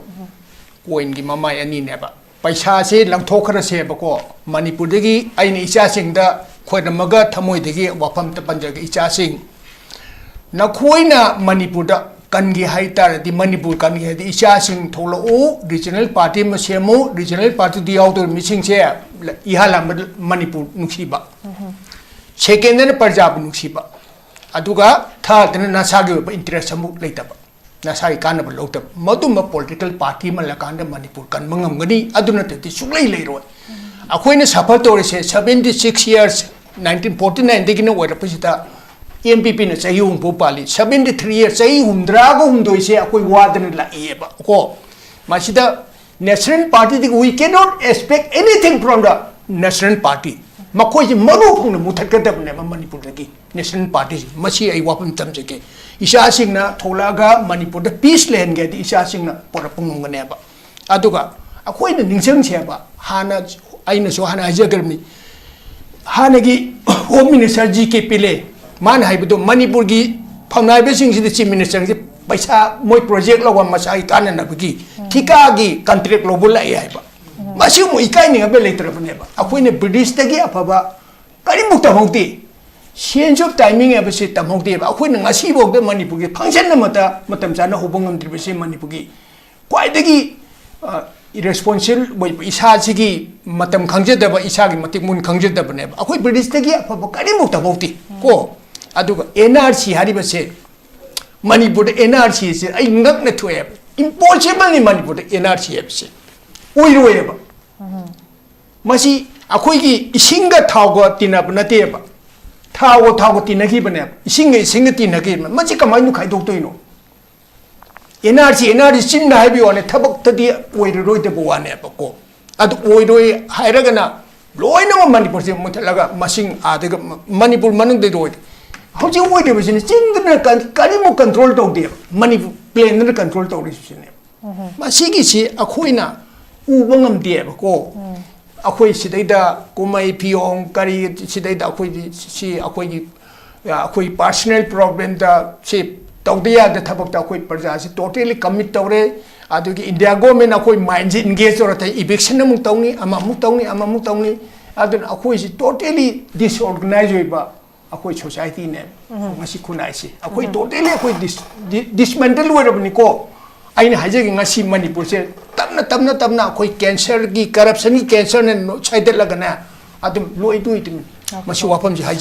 Coinꯒꯤ ꯃꯃꯥꯏ ꯑꯅꯤꯅꯦꯕ꯫ ꯄꯩꯁꯥꯁꯦ ꯂꯪꯊꯣꯛꯈ꯭ꯔꯁꯦꯕꯀꯣ꯫ ꯃꯅꯤꯄꯨꯔꯗꯒꯤ ꯑꯩꯅ ꯏꯆꯥꯁꯤꯡꯗ ꯈꯣꯏꯔꯝꯃꯒ ꯊꯃꯣꯏꯗꯒꯤ ꯋꯥꯐꯝ ꯑꯝꯇ ꯄꯟꯖꯒꯦ, ꯏꯆꯥꯁꯤꯡ, ꯅꯈꯣꯏꯅ ꯃꯅꯤꯄꯨꯔꯗ ꯀꯟꯒꯦ ꯍꯥꯏ ꯇꯥꯔꯗꯤ, ꯃꯅꯤꯄꯨꯔ ꯀꯟꯒꯦ ꯍꯥꯏꯗꯤ, ꯏꯆꯥꯁꯤꯡ ꯊꯣꯛꯂꯛꯎ, regional party ꯑꯃ ꯁꯦꯝꯃꯨ, regional partyꯗꯨ ꯌꯥꯎꯗꯧꯔꯤꯕ ꯃꯤꯁꯤꯡꯁꯦ ꯏꯍꯥꯟ ꯍꯥꯟꯕꯗ ꯃꯅꯤꯄꯨꯔ ꯅꯨꯡꯁꯤꯕ, secondꯗꯅ ꯄ꯭ꯔꯖꯥꯕꯨ ꯅꯨꯡꯁꯤꯕ, ꯑꯗꯨꯒ thirdꯗꯅ ꯅꯁꯥꯒꯤ ꯑꯣꯏꯕ interest ꯑꯃꯨꯛ ꯂꯩꯇꯕ, ꯅꯁꯥꯒꯤ ꯀꯥꯟꯅꯕ ꯂꯧꯗꯕ, ꯃꯗꯨꯝꯕ political party ꯑꯃ ꯂꯩꯔꯀꯥꯟꯗ ꯃꯅꯤꯄꯨꯔ ꯀꯟꯕ ꯉꯝꯒꯅꯤ, ꯑꯗꯨ ꯅꯠꯇ꯭ꯔꯗꯤ ꯁꯨꯡꯂꯩ ꯂꯩꯔꯣꯏ꯫ ꯑꯩꯈꯣꯏꯅ suffer ꯇꯧꯔꯤꯁꯦ seventy six years, nineteen forty nineꯗꯒꯤꯅ ꯑꯣꯏꯔꯛꯄꯁꯤꯗ, NPPꯅ ꯆꯍꯤ ꯍꯨꯝꯐꯨ ꯄꯥꯜꯂꯤ, seventy three years, ꯆꯍꯤ ꯍꯨꯝꯗ꯭ꯔꯥꯒ ꯍꯨꯝꯗꯣꯏꯁꯦ ꯑꯩꯈꯣꯏ ꯋꯥꯗꯅ ꯂꯥꯛꯏꯑꯕ ꯀꯣ꯫ ꯃꯁꯤꯗ National Partyꯗꯒꯤ we cannot expect anything from the National Party꯫ ꯃꯈꯣꯏꯁꯤ ꯃꯔꯨ ꯐꯪꯅ ꯃꯨꯊꯠꯀꯗꯕꯅꯦꯕ ꯃꯅꯤꯄꯨꯔꯗꯒꯤ꯫ National Partyꯁꯤ, ꯃꯁꯤ ꯑꯩ ꯋꯥꯐꯝ ꯊꯝꯖꯒꯦ꯫ ꯏꯆꯥꯁꯤꯡꯅ ꯊꯣꯛꯂꯛꯑꯒ ꯃꯅꯤꯄꯨꯔꯗ peace ꯂꯩꯍꯟꯒꯦ ꯍꯥꯏꯗꯤ ꯏꯆꯥꯁꯤꯡꯅ ꯄꯨꯔꯛꯄ ꯉꯝꯒꯅꯦꯕ꯫ ꯑꯗꯨꯒ ꯑꯩꯈꯣꯏꯅ ꯅꯤꯡꯁꯤꯡꯁꯦꯕ, ꯍꯥꯟꯅ ꯑꯩꯅꯁꯨ ꯍꯥꯟꯅ ꯍꯥꯏꯖꯈ꯭ꯔꯕꯅꯤ, ꯍꯥꯟꯅꯒꯤ Home Minister G K Pillay, ꯃꯥꯅ ꯍꯥꯏꯕꯗꯣ, ꯃꯅꯤꯄꯨꯔꯒꯤ ꯐꯝꯅꯥꯏꯕꯁꯤꯡꯁꯤꯗ Chief Ministerꯁꯤ ꯄꯩꯁꯥ, ꯃꯣꯏ project ꯂꯧꯕ ꯃꯁꯥꯒꯤ ꯀꯥꯟꯅꯅꯕꯒꯤ ꯊꯤꯀꯥꯒꯤ contract ꯂꯧꯕ ꯂꯥꯛꯑꯦ ꯍꯥꯏꯕ꯫ ꯃꯁꯤꯃꯨꯛ ꯏꯀꯥꯏꯅꯤꯡꯉꯥꯏ ꯂꯩꯇ꯭ꯔꯕꯅꯦꯕ꯫ ꯑꯩꯈꯣꯏꯅ Britishꯇꯒꯤ ꯑꯐꯕ ꯀꯔꯤꯃꯨꯛ ꯇꯝꯍꯧꯗꯦ꯫ Sense of timing ꯍꯥꯏꯕꯁꯤ ꯇꯝꯍꯧꯗꯦꯕ꯫ ꯑꯩꯈꯣꯏꯅ ꯉꯁꯤꯐꯥꯎꯗ ꯃꯅꯤꯄꯨꯔꯒꯤ function ꯑꯃꯠꯇ ꯃꯇꯝ ꯆꯥꯅ ꯍꯧꯕ ꯉꯝꯗ꯭ꯔꯤꯕꯁꯤ ꯃꯅꯤꯄꯨꯔꯒꯤ ꯈ꯭ꯋꯥꯏꯗꯒꯤ ꯏꯔꯦꯁꯄꯣꯟꯁꯤꯕꯜ ꯑꯣꯏꯕ, ꯏꯁꯥꯁꯤꯒꯤ ꯃꯇꯝ ꯈꯪꯖꯗꯕ, ꯏꯁꯥꯒꯤ ꯃꯇꯤꯛ ꯃꯨꯟ ꯈꯪꯖꯗꯕꯅꯦꯕ꯫ ꯑꯩꯈꯣꯏ ꯕ꯭ꯔꯤꯇꯤꯁꯇꯒꯤ ꯑꯐꯕ ꯀꯔꯤꯃꯨꯛ ꯇꯝꯍꯧꯗꯦ ꯀꯣ꯫ ꯑꯗꯨꯒ ꯑꯦꯟ ꯑꯥꯔ ꯁꯤ ꯍꯥꯏꯔꯤꯕꯁꯦ ꯃꯅꯤꯄꯨꯔꯗ ꯑꯦꯟ ꯑꯥꯔ ꯁꯤꯁꯦ ꯑꯩ ꯉꯛꯅ ꯊꯣꯛꯑꯦꯕ꯫ ꯏꯝꯄꯣꯁꯤꯕꯜꯅꯤ ꯃꯅꯤꯄꯨꯔꯗ ꯑꯦꯟ ꯑꯥꯔ ꯁꯤ ꯍꯥꯏꯕꯁꯦ꯫ ꯑꯣꯏꯔꯣꯏꯑꯕ꯫ ꯃꯁꯤ ꯑꯩꯈꯣꯏꯒꯤ ꯏꯁꯤꯡꯒ ꯊꯥꯎꯒ ꯇꯤꯟꯅꯕ ꯅꯠꯇꯦꯕ꯫ ꯊꯥꯎꯒ ꯊꯥꯎꯒ ꯇꯤꯟꯅꯈꯤꯕꯅꯦꯕ꯫ ꯏꯁꯤꯡꯒ ꯏꯁꯤꯡꯒ ꯇꯤꯟꯅꯈꯤꯕꯅꯦ꯫ ꯃꯁꯤ ꯀꯃꯥꯏꯅ ꯈꯥꯏꯗꯣꯛꯇꯣꯏꯅꯣ? N R C, N R C ꯆꯤꯟꯅ ꯍꯥꯏꯕꯒꯤ ꯋꯥꯅꯤ, ꯊꯕꯛꯇꯗꯤ ꯑꯣꯏꯔꯔꯣꯏꯗꯕ ꯋꯥꯅꯦꯕꯀꯣ꯫ ꯑꯗꯨ ꯑꯣꯏꯔꯣꯏ ꯍꯥꯏꯔꯒꯅ ꯂꯣꯏꯅꯃꯛ ꯃꯅꯤꯄꯨꯔꯁꯦ ꯃꯨꯊꯠꯂꯒ ꯃꯁꯤꯡ ꯑꯥꯗꯒ ꯃ-, ꯃꯅꯤꯄꯨꯔ ꯃꯅꯨꯡꯗ ꯂꯣꯏ꯫ ꯍꯧꯖꯤꯛ ꯑꯣꯏꯔꯤꯕꯁꯤꯅ ꯆꯤꯟꯗꯨꯅ ꯀ-, ꯀꯔꯤꯃꯨꯛ ꯀꯟꯇ꯭ꯔꯣꯜ ꯇꯧꯗꯦꯕ꯫ ꯃꯅꯤꯄꯨꯔ ꯄ꯭ꯂꯦꯟꯗꯨꯅ ꯀꯟꯇ꯭ꯔꯣꯜ ꯇꯧꯔꯤꯁꯤꯅꯦꯕ꯫ ꯃꯁꯤꯒꯤꯁꯤ ꯑꯩꯈꯣꯏꯅ ꯎꯕ ꯉꯝꯗꯦꯕꯀꯣ꯫ ꯑꯩꯈꯣꯏ ꯁꯤꯗꯩꯗ ꯀꯨꯝꯍꯩ ꯐꯤꯌꯣꯡ ꯀꯔꯤ ꯁꯤꯗꯩꯗ ꯑꯩꯈꯣꯏꯗꯤ ꯁꯤ ꯑꯩꯈꯣꯏꯒꯤ, ꯑꯩꯈꯣꯏ personal problemꯗ ꯁꯤ ꯇꯧꯗ ꯌꯥꯗ ꯊꯕꯛꯇ ꯑꯩꯈꯣꯏ ꯄ꯭ꯔꯖꯥꯁꯤ totally commit ꯇꯧꯔꯦ꯫ ꯑꯗꯨꯒꯤ ꯏꯟꯗꯤꯌꯥ ꯒꯣꯔꯃꯦꯟ ꯑꯩꯈꯣꯏ ꯃꯥꯏꯟꯁꯤ engage ꯇꯧꯔ ꯊꯥꯏ꯫ Eviction ꯑꯃꯨꯛ ꯇꯧꯅꯤ, ꯑꯃꯃꯨꯛ ꯇꯧꯅꯤ, ꯑꯃꯃꯨꯛ ꯇꯧꯅꯤ꯫ ꯑꯗꯨꯅ ꯑꯩꯈꯣꯏꯁꯤ totally disorganize ꯑꯣꯏꯕ ꯑꯩꯈꯣꯏ societyꯅꯦ꯫ ꯉꯁꯤ ꯈꯨꯟꯅꯥꯏꯁꯤ ꯑꯩꯈꯣꯏ totally ꯑꯩꯈꯣꯏ dis-, di-, dismantle ꯑꯣꯏꯔꯕꯅꯤꯀꯣ꯫ ꯑꯩꯅ ꯍꯥꯏꯖꯒꯦ, ꯉꯁꯤ ꯃꯅꯤꯄꯨꯔꯁꯦ ꯇꯞꯅ ꯇꯞꯅ ꯇꯞꯅ ꯑꯩꯈꯣꯏ cancerꯒꯤ, corruptionꯒꯤ cancerꯅ ꯅꯣ-, ꯁꯥꯏꯗꯠꯂꯒꯅꯦ ꯑꯗꯨꯝ ꯂꯣꯏꯗꯣꯏꯗꯨꯅꯤ꯫ ꯃꯁꯤ ꯋꯥꯐꯝꯁꯤ ꯍꯥꯏꯖꯒꯦ꯫